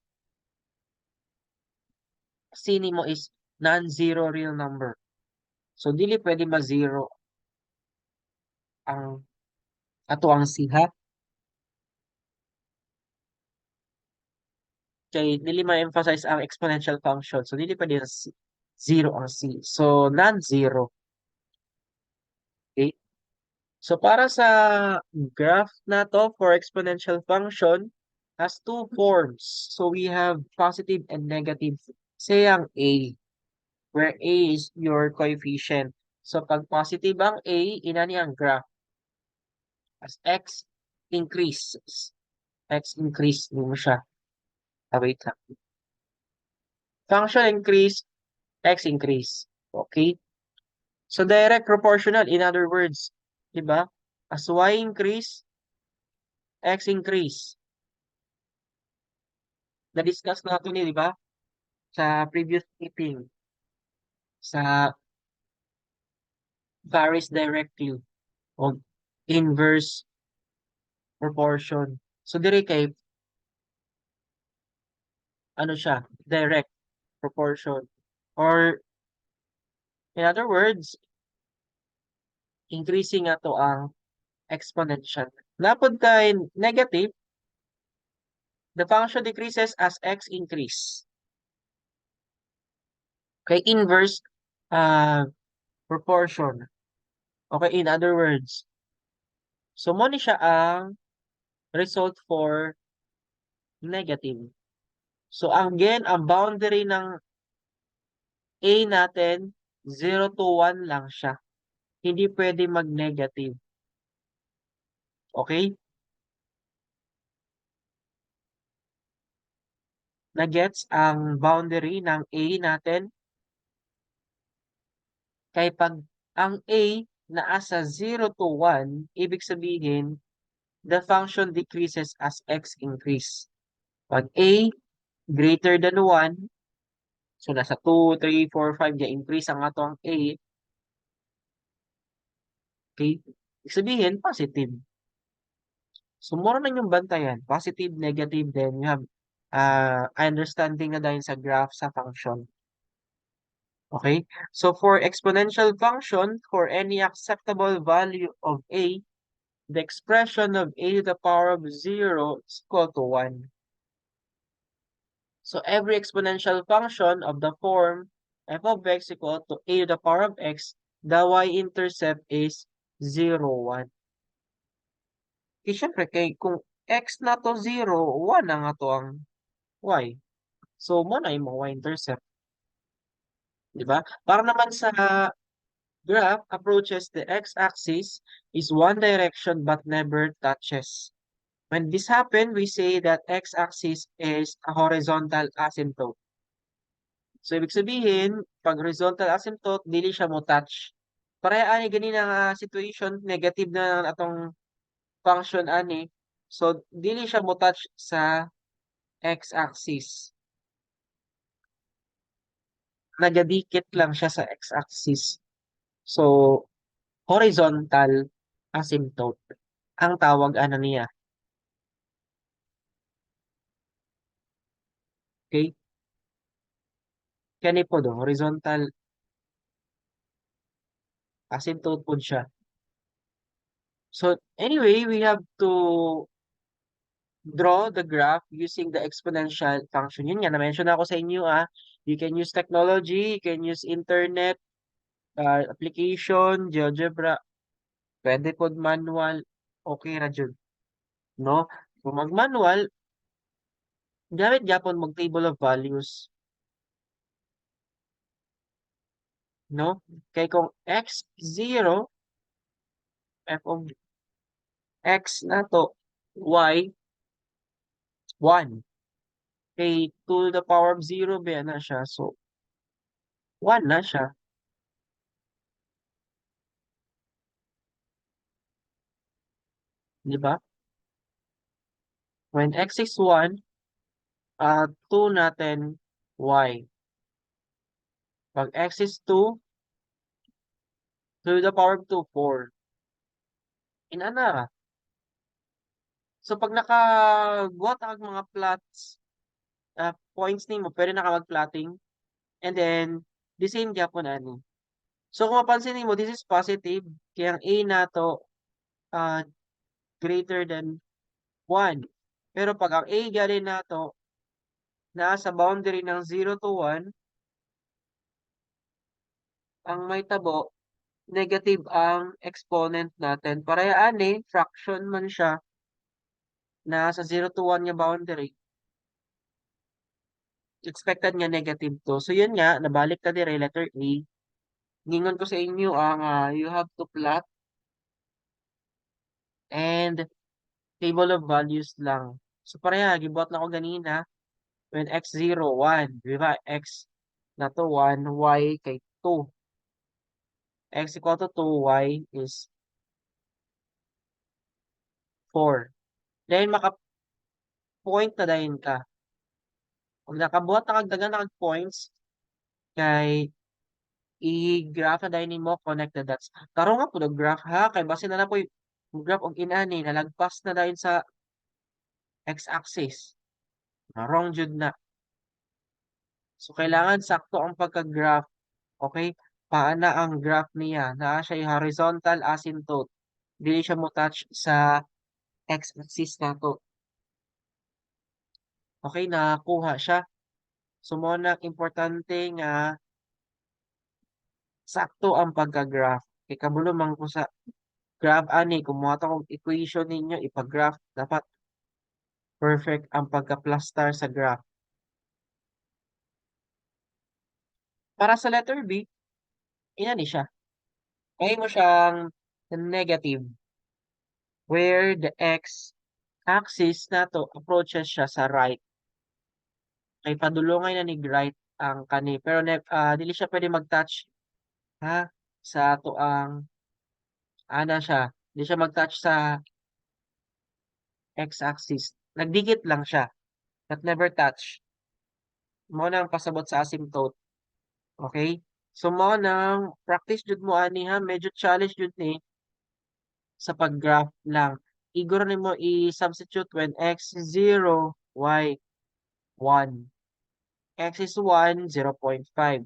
C nimo is non-zero real number. So, dili pwede ma-zero ang ato ang C, ha? Kay dili ma-emphasize ang exponential function. So, dili pwede zero ang C. So, non-zero. Okay? So, para sa graph na to for exponential function, has two forms. So, we have positive and negative. Say ang A, where A is your coefficient. So, pag positive ang A, inani ang graph as x increases. X increase, hindi mo siya. Wait lang. Function increase, x increase. Okay? So, direct proportional, in other words, di ba? As y increase, x increase. Na-discuss natin di ba? Sa previous meeting. Sa varies directly o inverse proportion. So, dire kay, ano siya, direct proportion. Or, in other words, increasing ato ang exponential. Napod kay negative, the function decreases as x increase. Kay inverse proportion. Okay, in other words, so mo ni siya ang result for negative. So, ang boundary ng A natin, 0 to 1 lang siya. Hindi pwede mag-negative. Okay? Na-gets ang boundary ng A natin? Kaya pag ang A naasa 0 to 1, ibig sabihin, the function decreases as x increase. Pag A greater than 1, so nasa 2, 3, 4, 5, increase ang atong A, okay? Ibig sabihin, positive. So, more na yung bantayan. Positive, negative, then you have understanding na dahil sa graph sa function. Okay? So, for exponential function, for any acceptable value of a, the expression of a to the power of 0 is equal to 1. So, every exponential function of the form f of x equal to a to the power of x, the y-intercept is 0, 1. Okay, syempre, kung x na to 0, 1 na nga to ang y. So, mo na yung y-intercept. Diba? Para naman sa graph approaches the x-axis is one direction but never touches. When this happens, we say that x-axis is a horizontal asymptote. So, ibig sabihin, pag horizontal asymptote, dili siya mo touch. Pareha ani ganina nga situation, negative na atong function ani. So, dili siya mo touch sa x-axis. Nagadikit lang siya sa x-axis. So, horizontal asymptote ang tawag ano niya. Okay? Kani po do, horizontal asymptote po siya. So, anyway, we have to draw the graph using the exponential function. Yun nga, na-mention ako sa inyo you can use technology, you can use internet, application, GeoGebra, pwede po manual, okay ra jud, no? Kung mag-manual, gamit gyapon mag table of values, no? Kay kung x0, f of x na to, y, 1. Kay to the power of 0, ba na siya. So, 1 na siya. Di ba? When x is 1, 2 natin y. Pag x is 2, to the power of 2, 4. Inana. So, pag nakabuhat ang mga plots, points nimo, pwede na ka mag-plotting. And then, the same gyapon ani. So, kung mapansin nimo, this is positive. Kaya ang A nato, uh, greater than 1. Pero pag ang A galing nato, nasa boundary ng 0 to 1, ang may tabo, negative ang exponent natin. Parehas ani, fraction man siya, nasa 0 to 1 nga boundary. Expected nga negative to. So, yun nga, nabalik ka dire, letter A. Ningon ko sa inyo ang you have to plot and table of values lang. So, pareha, gibuhat na ko ganina. When x 0, 1. Di ba? X na to 1, y kay 2. X equal to 2, y is 4. Then, maka-point na dahin ka. Kung nakabuhat na kagdagan na points, kay i-graph na dahin mo, connect the dots. Karon nga po, graph ha, kay base na na po yung graph og inani, nalagpas na dahin sa x-axis. Wrong jud na. So, kailangan sakto ang pagka-graph. Okay? Paana ang graph niya? Naa siya yung horizontal asymptote. Dili siya mo touch sa x-axis nato. Okay, nakakuha siya. So, mo na importante nga sakto ang pagka-graph. Kay kabulo man ko sa graph ani, kumuha to kung equation ninyo, ipag-graph, dapat perfect ang pagka-plaster sa graph. Para sa letter B, inani siya. Kaya mo siyang negative where the x-axis na to approaches siya sa right. Kay padulongay na ni right ang kani. Pero dili siya pwede mag-touch ha sa to ang ana siya. Dili siya mag-touch sa x-axis. Nagdikit lang siya. But never touch. Mo nang pasabot sa asymptote. Okay? So mo nang practice jud mo ani ha, medyo challenge jud ni sa pag-graph lang. Igor nimo i-substitute when x is 0, y 1. X is 1, 0.5.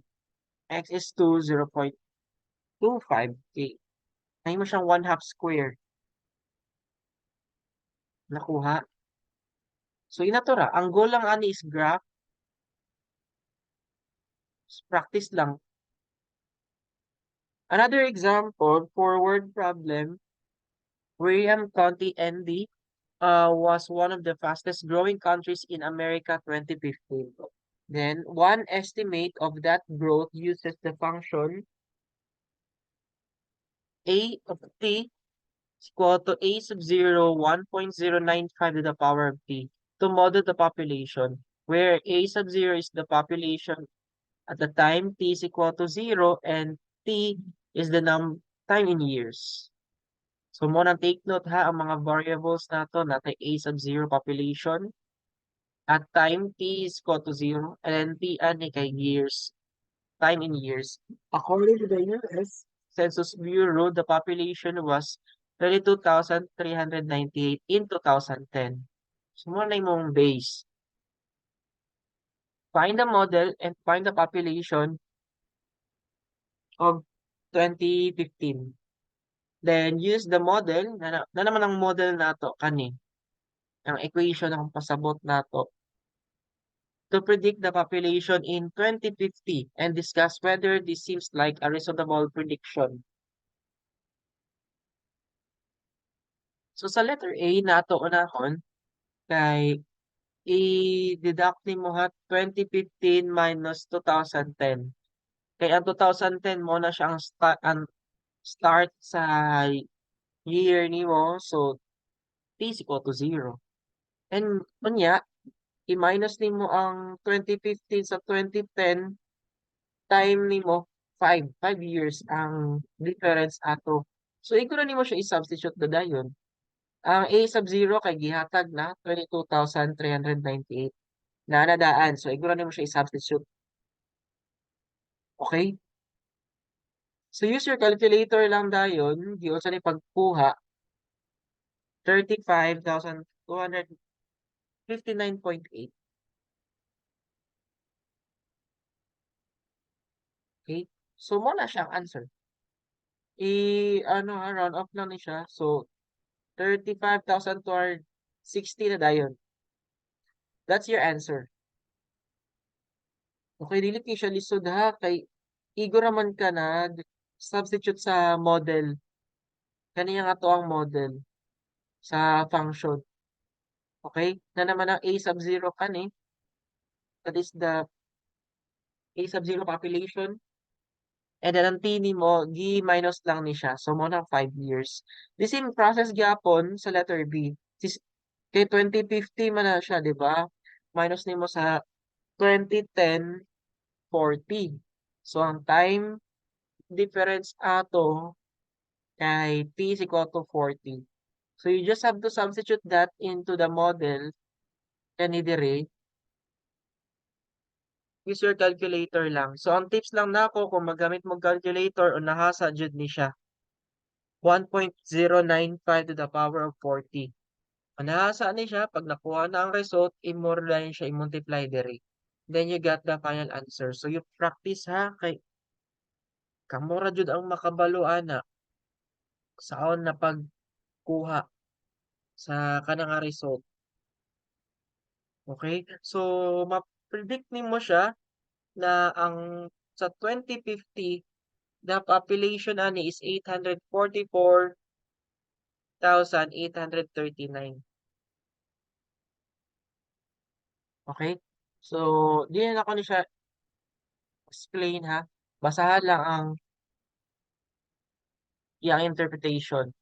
X is 2, 0.25. Okay. Ngayon mo siyang 1 half square. Nakuha. So, inatura. Ang goal lang ani is graph. Practice lang. Another example for word problem. William County, ND, was one of the fastest growing countries in America 2015. Then, one estimate of that growth uses the function a of t is equal to a sub 0, 1.095 to the power of t to model the population, where a sub 0 is the population at the time t is equal to 0 and t is the time in years. So, mo nang take note ha, ang mga variables nato natin a sub 0 population at time t is equal to 0 and then t ani kay years, time in years. According to the US Census Bureau, the population was 32,398 in 2010. So, mo na yung base. Find the model and find the population of 2015. Then, use the model, na naman ang model nato kani, ang equation ang pasabot nato, to predict the population in 2050 and discuss whether this seems like a reasonable prediction. So, sa letter A nato unahon, kay i-deduct ni mo ha 2015 minus 2010. Kaya ang 2010 mo na siya ang start sa year ni mo. So, t is equal to 0. And kunya, i-minus ni mo ang 2015 sa 2010, time ni mo 5. 5 years ang difference ato. So, iguro ni mo siya i-substitute dadayon. Ang A sub 0 kay gihatag na 22,398 na nadaan. So, iguro nimo siya i-substitute. Okay? So, use your calculator lang dayon. Giunsa ni pagkuha 35,259.8. Okay? So, mo na siyang answer. Round off lang ni siya. So, 35,260 na dayon. That's your answer. Okay, dili kay siya lisod ha. Kay igo raman ka substitute sa model. Kaniya nga to ang model sa function. Okay? Na naman ang A sub 0 kani. That is the A sub 0 population. And then ang T nimo, gi-minus lang ni siya. So, mo na 5 years. The same process gyapon sa letter B. Kay 2050 man na siya, di ba? Minus nimo sa 2010, 40. So, ang time difference ato kay T is equal to 40. So, you just have to substitute that into the model kani dire. Use your calculator lang. So, ang tips lang nako kung magamit mo calculator o nahasa jud ni siya. 1.095 to the power of 40. Ang nahasa ni siya, pag nakuha na ang result, i-more line siya, i-multiply dire. Then you got the final answer. So, you practice ha, kay kamura jud ang makabalo ana saon na pagkuha sa kanang nga result. Okay? So, ma-predict nimo siya na ang sa 2050, the population ani is 844,839. Okay? So, di na ako ni siya explain ha. Basahan lang ang iyang interpretation.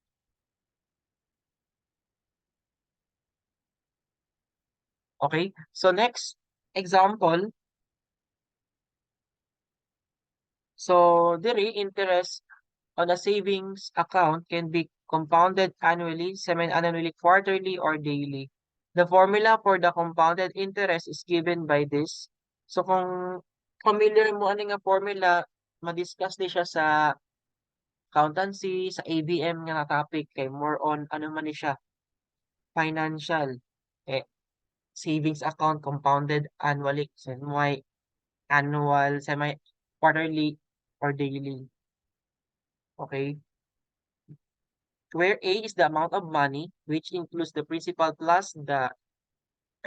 Okay? So, next example. So, diri interest on a savings account can be compounded annually, semi-annually, quarterly, or daily. The formula for the compounded interest is given by this. So, kung familiar mo ano nga formula, madiscuss di siya sa accountancy, sa ABM nga topic, kay more on ano man ni siya, financial. Eh, savings account compounded annually, semi-annual, semi-quarterly, or daily. Okay? Where A is the amount of money, which includes the principal plus the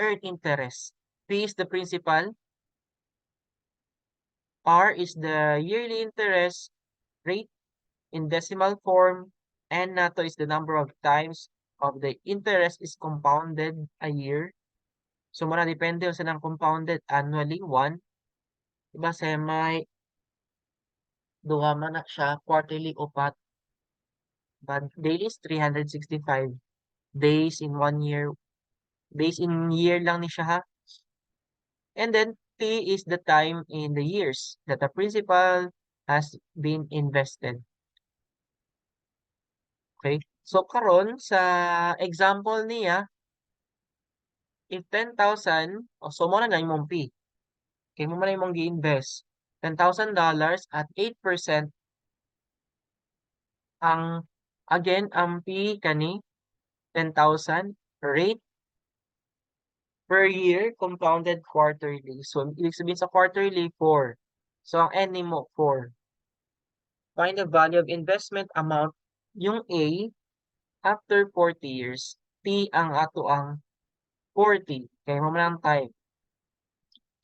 earned interest. P is the principal. R is the yearly interest rate in decimal form. N nato is the number of times of the interest is compounded a year. So, muna depende sa nang compounded annually, 1. Diba, semi, duha man na siya, quarterly, upat. But daily is 365 days in 1 year. Days in year lang ni siya ha. And then T is the time in the years that the principal has been invested. Okay? So karon sa example niya, if 10,000, so mo na imong P. Kaya mo na imong gi-invest. $10,000 at 8% ang again ang P kani 10,000 rate per year compounded quarterly. So ibig sabihin sa quarterly 4. So ang N nimo 4. Find the value of investment amount yung A after 40 years. T ang ato ang 40. Kaya mo man ang time.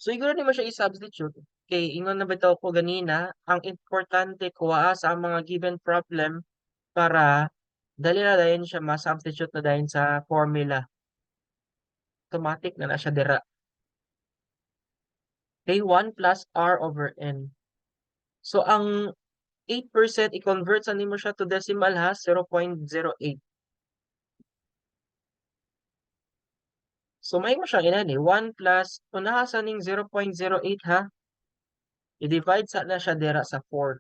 So, siguro di mo siya i-substitute. Kay ingon na bitaw ko ganina, ang importante kuha sa ang mga given problem para dali na dayon siya ma-substitute na dayon sa formula. Automatic na siya dira. Kay 1 plus R over N. So, ang 8% i-convert sa nimo siya to decimal ha, 0.08. So, may mo siya inani, 1 plus, unaha sa ning 0.08 ha, i-divide sa na siya dira sa 4.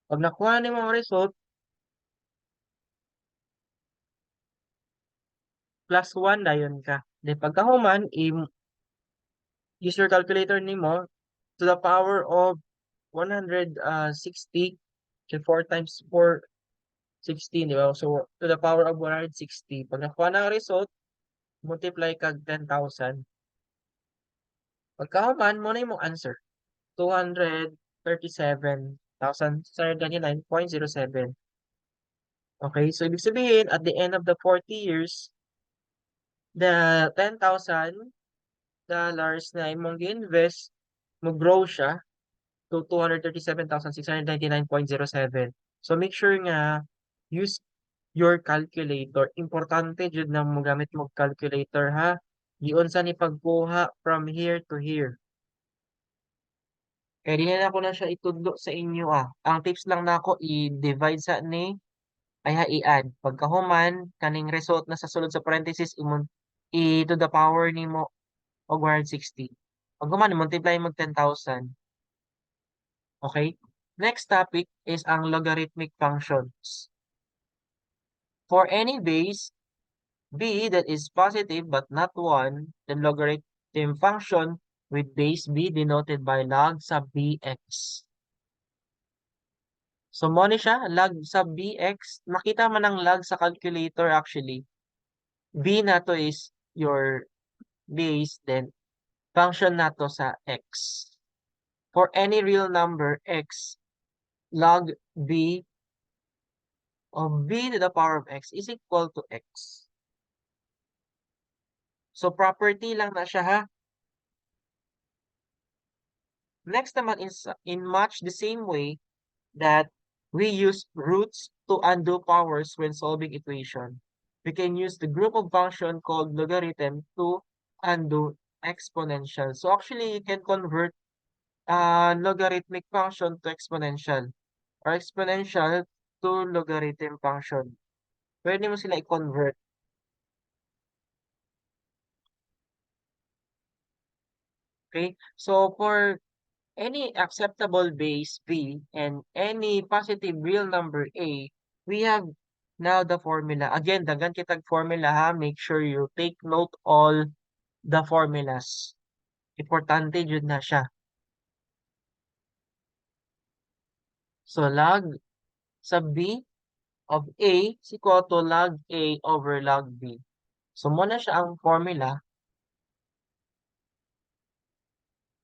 Pag nakuha ni mga result, plus 1 dayon ka. Then pagkahuman, use your calculator nimo to the power of 160 so 4 times 4 16, di ba? So to the power of 160. Pag nakuha na ang result, multiply kag 10,000. Pagkahuman mo na imong answer. 237,699.07. Okay, so ibig sabihin, at the end of the 40 years, the $10,000 na imong gi-invest, mag-grow siya to 237,699.07. So make sure nga, use your calculator. Importante jud na mo gamit mo calculator ha. Giunsa ni pagkuha from here to here. Kaya di na ako na siya itudlo sa inyo ah. Ang tips lang nako i-divide sa ni ay ha i-add. Pagkahuman kaning result na sa sulod sa parenthesis imong to the power nimo og 160. Pagkahuman multiply mo 10,000. Okay? Next topic is ang logarithmic functions. For any base b that is positive but not 1, the logarithm function with base b denoted by log sub bx. So, mo ni siya, log sub bx. Makita man ang log sa calculator actually. B na to is your base, then function na to sa x. For any real number x, log b of b to the power of x is equal to x. So, property lang na siya ha. Next naman is in much the same way that we use roots to undo powers when solving equation. We can use the group of function called logarithm to undo exponential. So actually, you can convert logarithmic function to exponential or exponential to logarithm function. Pwede mo sila i-convert. Okay? So for any acceptable base b and any positive real number a, we have now the formula. Again, daghan kitag formula ha. Make sure you take note all the formulas. Importante jud na siya. So log sub b of a is equal to log a over log b. So muna siya ang formula.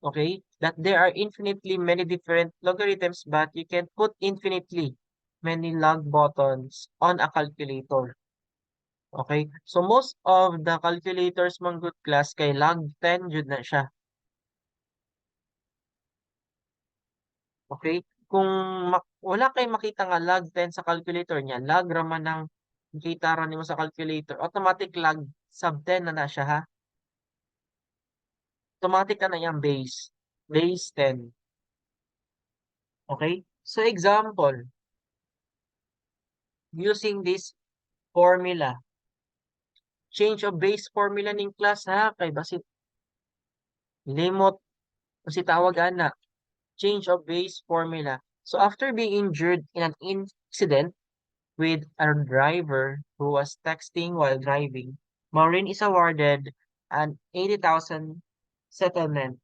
Okay, that there are infinitely many different logarithms, but you can put infinitely many log buttons on a calculator. Okay, so most of the calculators mong good class kay log 10 jud na siya. Okay, kung wala kay makita nga log 10 sa calculator niya, log raman ng kita ra nimo sa calculator, automatic log sub 10 na siya ha. Automatic na yung base 10. Okay? So example, using this formula. Change of base formula ning class ha, kay basit limot kasi tawag ana. Change of base formula. So after being injured in an incident with a driver who was texting while driving, Maureen is awarded an 80,000 settlement.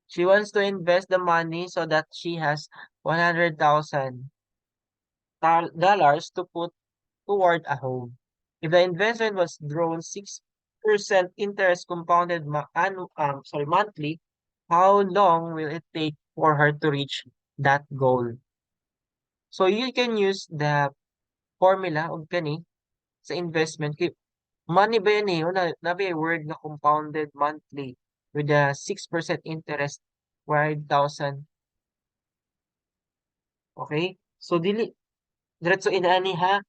She wants to invest the money so that she has $100,000 to put toward a home. If the investment was drawn 6% interest compounded monthly, how long will it take for her to reach that goal? So you can use the formula of kani sa investment. Money ba yan eh? Na ba word na compounded monthly with a 6% interest 100,000. Okay? So diretso inaani ha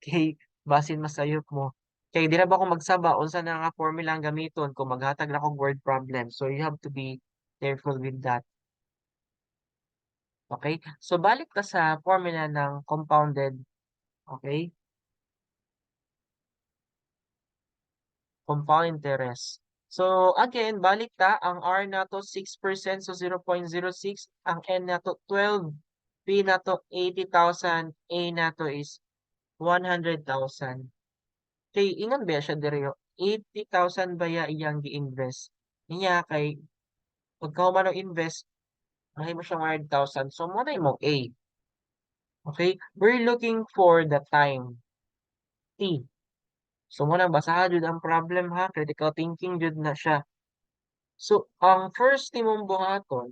kay basin masayop mo. Kay di na ba ko magsaba unsa na nga formula ang gamiton kung maghatag na kog word problem. So you have to be careful with that. Okay? So balik ka sa formula ng compounded. Okay? Compound interest. So again, balik ta ang R nato 6% so 0.06, ang N nato 12, P nato 80,000, A nato is 100,000. Okay, ingon ba siya diri 80,000 baya iyang gi-invest. Niya kay pagka humano invest, mahimo siyang 100,000. So mo na imong A. Okay? We're looking for the time T. So mo na basahan jud ang problem ha, critical thinking jud na siya. So ang first nimong buhaton,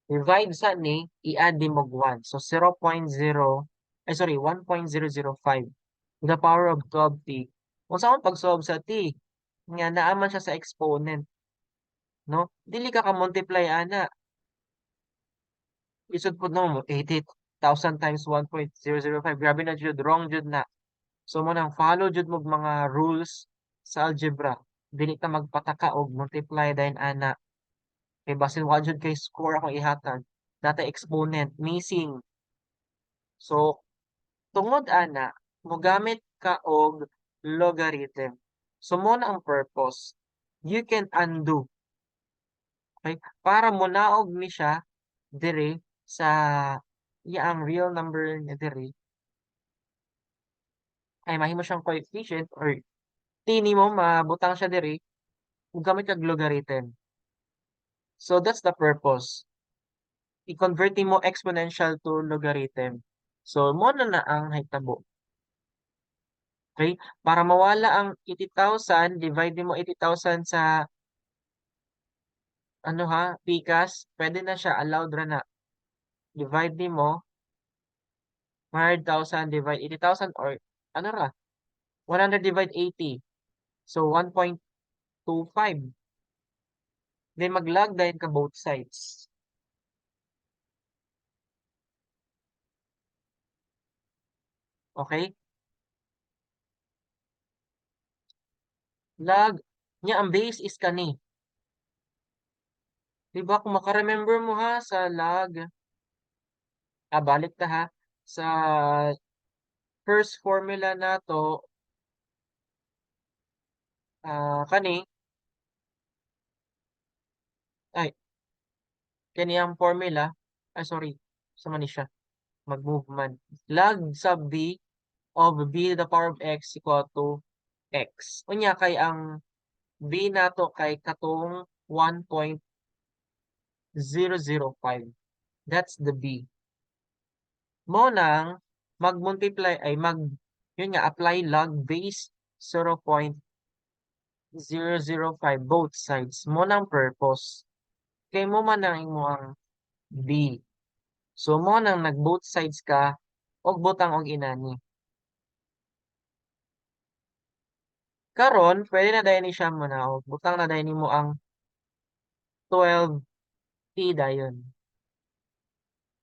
divide sa ni, i-add din mog 1. So 0.0, ay sorry, 1.005 to the power of 12t. Kung saan pag-solve sa t, nga naaman siya sa exponent, no? Dili ka ka-multiply ana. Isod po no, 80,000 times 1.005. Grabe na jud, wrong jud na. So mo nang follow jud mo mga rules sa algebra. Dili ka magpataka og multiply dahil ana. Kay basin wa jud kay score akong ihatag. Data exponent missing. So tungod ana, mogamit ka og logarithm. So mo na ang purpose. You can undo. Okay? Para mo naog ni siya dire sa ang real number niya dire ay mahimo siyang coefficient or t nimo mabutang siya dire ug gamit kag logarithm. So that's the purpose. I-convert mo exponential to logarithm. So mo na ang hitabo. Okay? Para mawala ang 80,000, divide mo 80,000 sa ano ha, pikas, pwede na siya allowed ra na. Divide mo 100,000 divide 80,000 or ano ra, 100 divide 80. So 1.25. Then mag-log dahil ka both sides. Okay? Log nya ang base is kani. Diba kung maka-remember mo ha sa log, balik ta ha sa first formula nato kani ay kani ang formula ay sorry sa man ni siya mag-move man log sub b of b to the power of x equal to x. Unya kay ang b nato kay katong 1.005. That's the b. Mo nang mag-multiply ay yun nga apply log base 0.005 both sides mo nang purpose. Kay mo man ang imong b. So mo nang nag both sides ka og butang og inani. Karon pwede na dayon ni siya manaog. Butang na dayon nimo ang 12t dayon.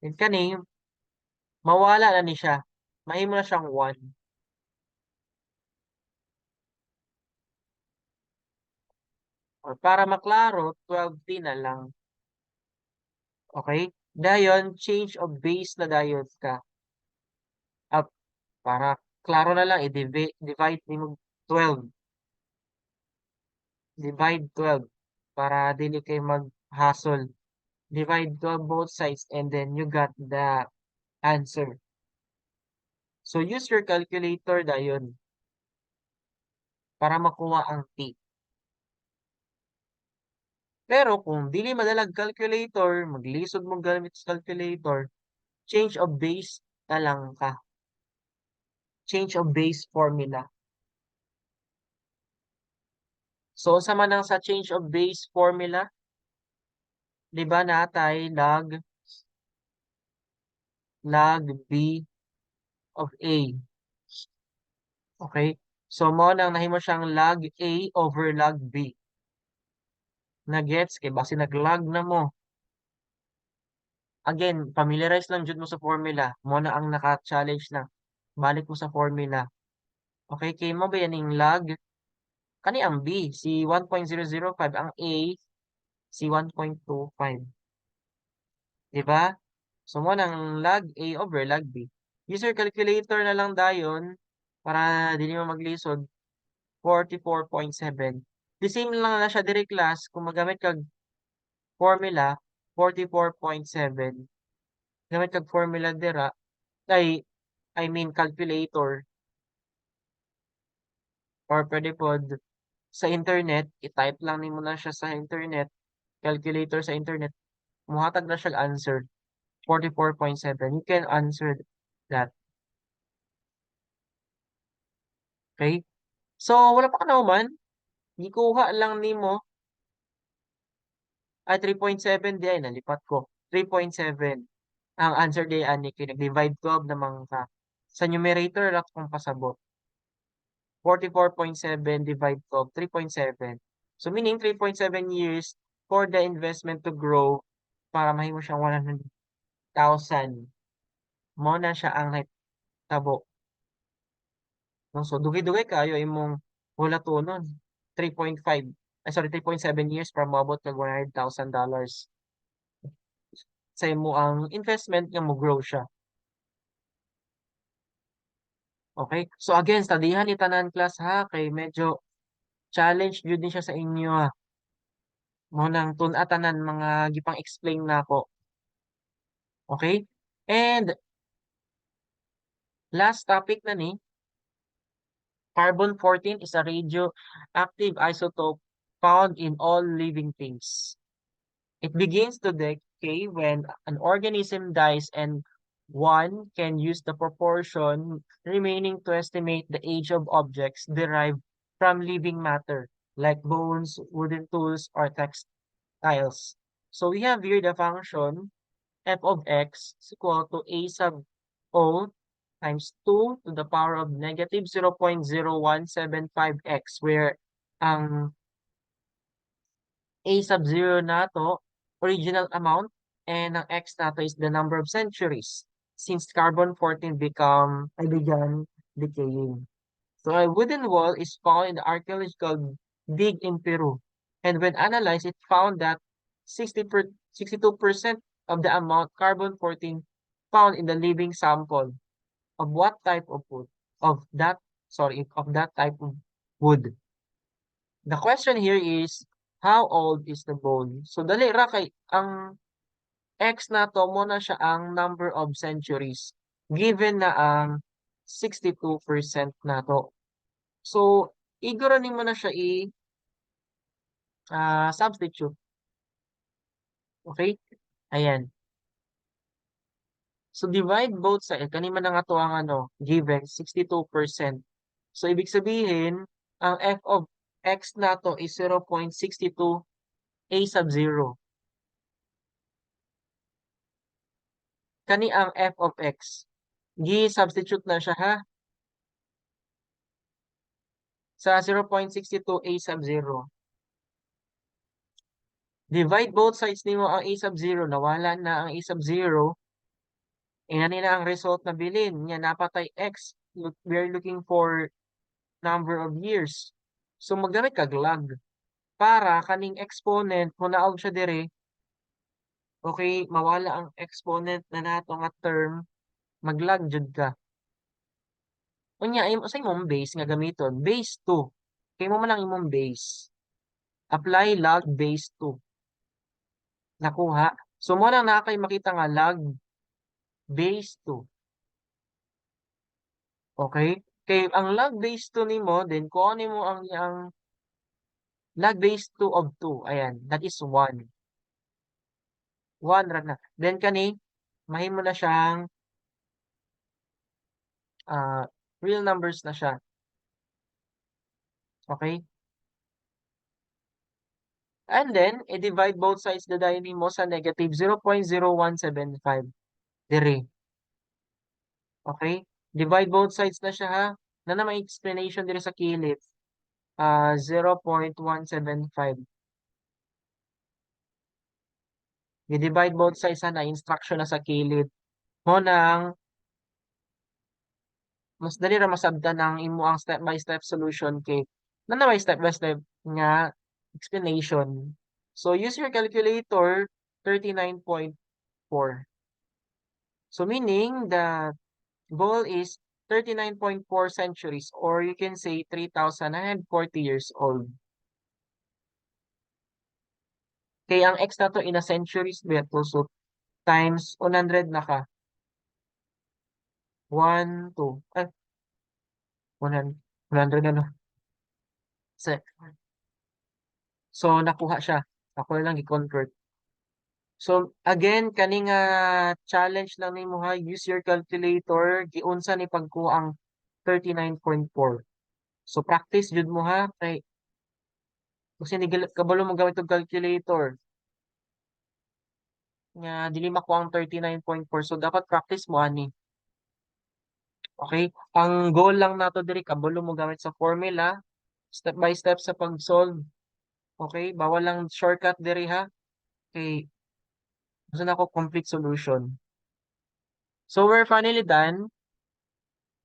And kani mawala na ni siya. Mahimo na siyang 1. Or para maklaro 12t na lang. Okay? Dayon change of base na dayon ka. Up para klaro na lang i-divide nimo 12. Divide 12 para dili kay mag-hassle. Divide 12 both sides and then you got the answer. So use your calculator dayon para makuha ang t. Pero kung dili madalag calculator, maglisod mo gamit sa calculator, change of base na lang ka. Change of base formula. So sa man ang sa change of base formula, di ba natay log b of a. Okay? So mo nang nahimo siyang log a over log b. Na-gets kay base nag-log na mo. Again, familiarize lang jud mo sa formula. Mo na ang naka-challenge na. Balik mo sa formula. Okay, kay mo ba yan yung log? Kani ang b, si 1.005. Ang a, si 1.25. Diba? So mo nang log a over log b. Use your calculator na lang dayon para dili mo maglisod. 44.7. The same lang na siya diri class kung magamit kag formula 44.7. Gamit kag formula dira ay I mean calculator or pwede pod sa internet, i-type lang nimo na siya sa internet, calculator sa internet, muhatag na siya answer, 44.7. You can answer that. Okay? So, wala pa ka naman, gikuha lang nimo, 3.7 di ay, nalipat ko. 3.7. Ang answer di ani, nag-divide 12 naman ka. Sa numerator, lang kung pasabot. 44.7 divide 12, 3.7. So, meaning 3.7 years for the investment to grow para mahimo siyang 100,000. Mo na siya ang tabo. No? So, dugay-dugay kayo imong wala to nun. 3.5, ay sorry, 3.7 years para maabot kag $100,000 sa imo ang investment nga mo grow siya. Okay? So again, studyhan ni tanan class ha kay medyo challenge jud ni siya sa inyo ha. Mo nang tun-a tanan mga gipang explain nako. Okay? And last topic na ni, carbon-14 is a radioactive isotope found in all living things. It begins to decay when an organism dies, and one can use the proportion remaining to estimate the age of objects derived from living matter, like bones, wooden tools, or textiles. So we have here the function f of x is equal to a sub o times 2 to the power of negative 0.0175x, where ang a sub 0 nato, original amount, and ang x nato is the number of centuries since carbon-14 ay began decaying. So a wooden wall is found in the archaeological dig in Peru. And when analyzed, it found that 62% of the amount carbon-14 found in the living sample of what type of wood? Of that type of wood. The question here is, how old is the bone? So, dali ra kay ang X na to mo na siya ang number of centuries given na ang 62% na to. So, iguro mo na siya substitute. Okay? Ayan. So, divide both sides. Kanina na nga to ang given 62%. So, ibig sabihin, ang f of x na to is 0.62 a sub 0. Kani ang f of x. Gi-substitute na siya ha. Sa 0.62 a sub 0. Divide both sides nimo ang a sub 0. Nawala na ang a sub 0. Inani na ang result na bilin. Nga napatay x. We're looking for number of years. So magdamit kag log. Para kaning exponent, kung naog siya dire, okay, mawala ang exponent na nato nga term, mag-log jud ka. Unya, sa imong base nga gamiton, base 2. Kay mo man ang imong base. Apply log base 2. Nakuha. So mo lang nakakay makita nga log base 2. Okay? Kay ang log base 2 nimo, then kung ano mo ang log base 2 of 2. Ayan, that is 1. 1 ra na. Then kani, mahimo na siyang real numbers na siya. Okay? And then, i-divide both sides the dining mo sa negative 0.0175. Dire. Okay? Divide both sides na siya ha. Na naman explanation dire sa kilid. 0.175. I-divide both sides na instruction na sa kilid. Mo nang mas dali ra masabdan ang imo ang step by step solution kay na naman step by step nga explanation. So use your calculator 39.4. So meaning the goal is 39.4 centuries, or you can say 3,940 years old. Kaya ang x na to in a centuries beto, so times 100 na ka. 1, 2, 100 ano. Se- So nakuha siya. Ako na lang i-convert. So again kani nga challenge lang nimo ha, use your calculator giunsa ni pagkuha ang 39.4. So practice jud mo ha kay kasi ni kabalo mo gamit og calculator nga dili makuha ang 39.4. So dapat practice mo ani. Okay? Ang goal lang nato diri kabalo mo gamit sa formula, step by step sa pag-solve. Okay? Bawal lang shortcut diri ha. Okay, gusto na ko complete solution. So we're finally done.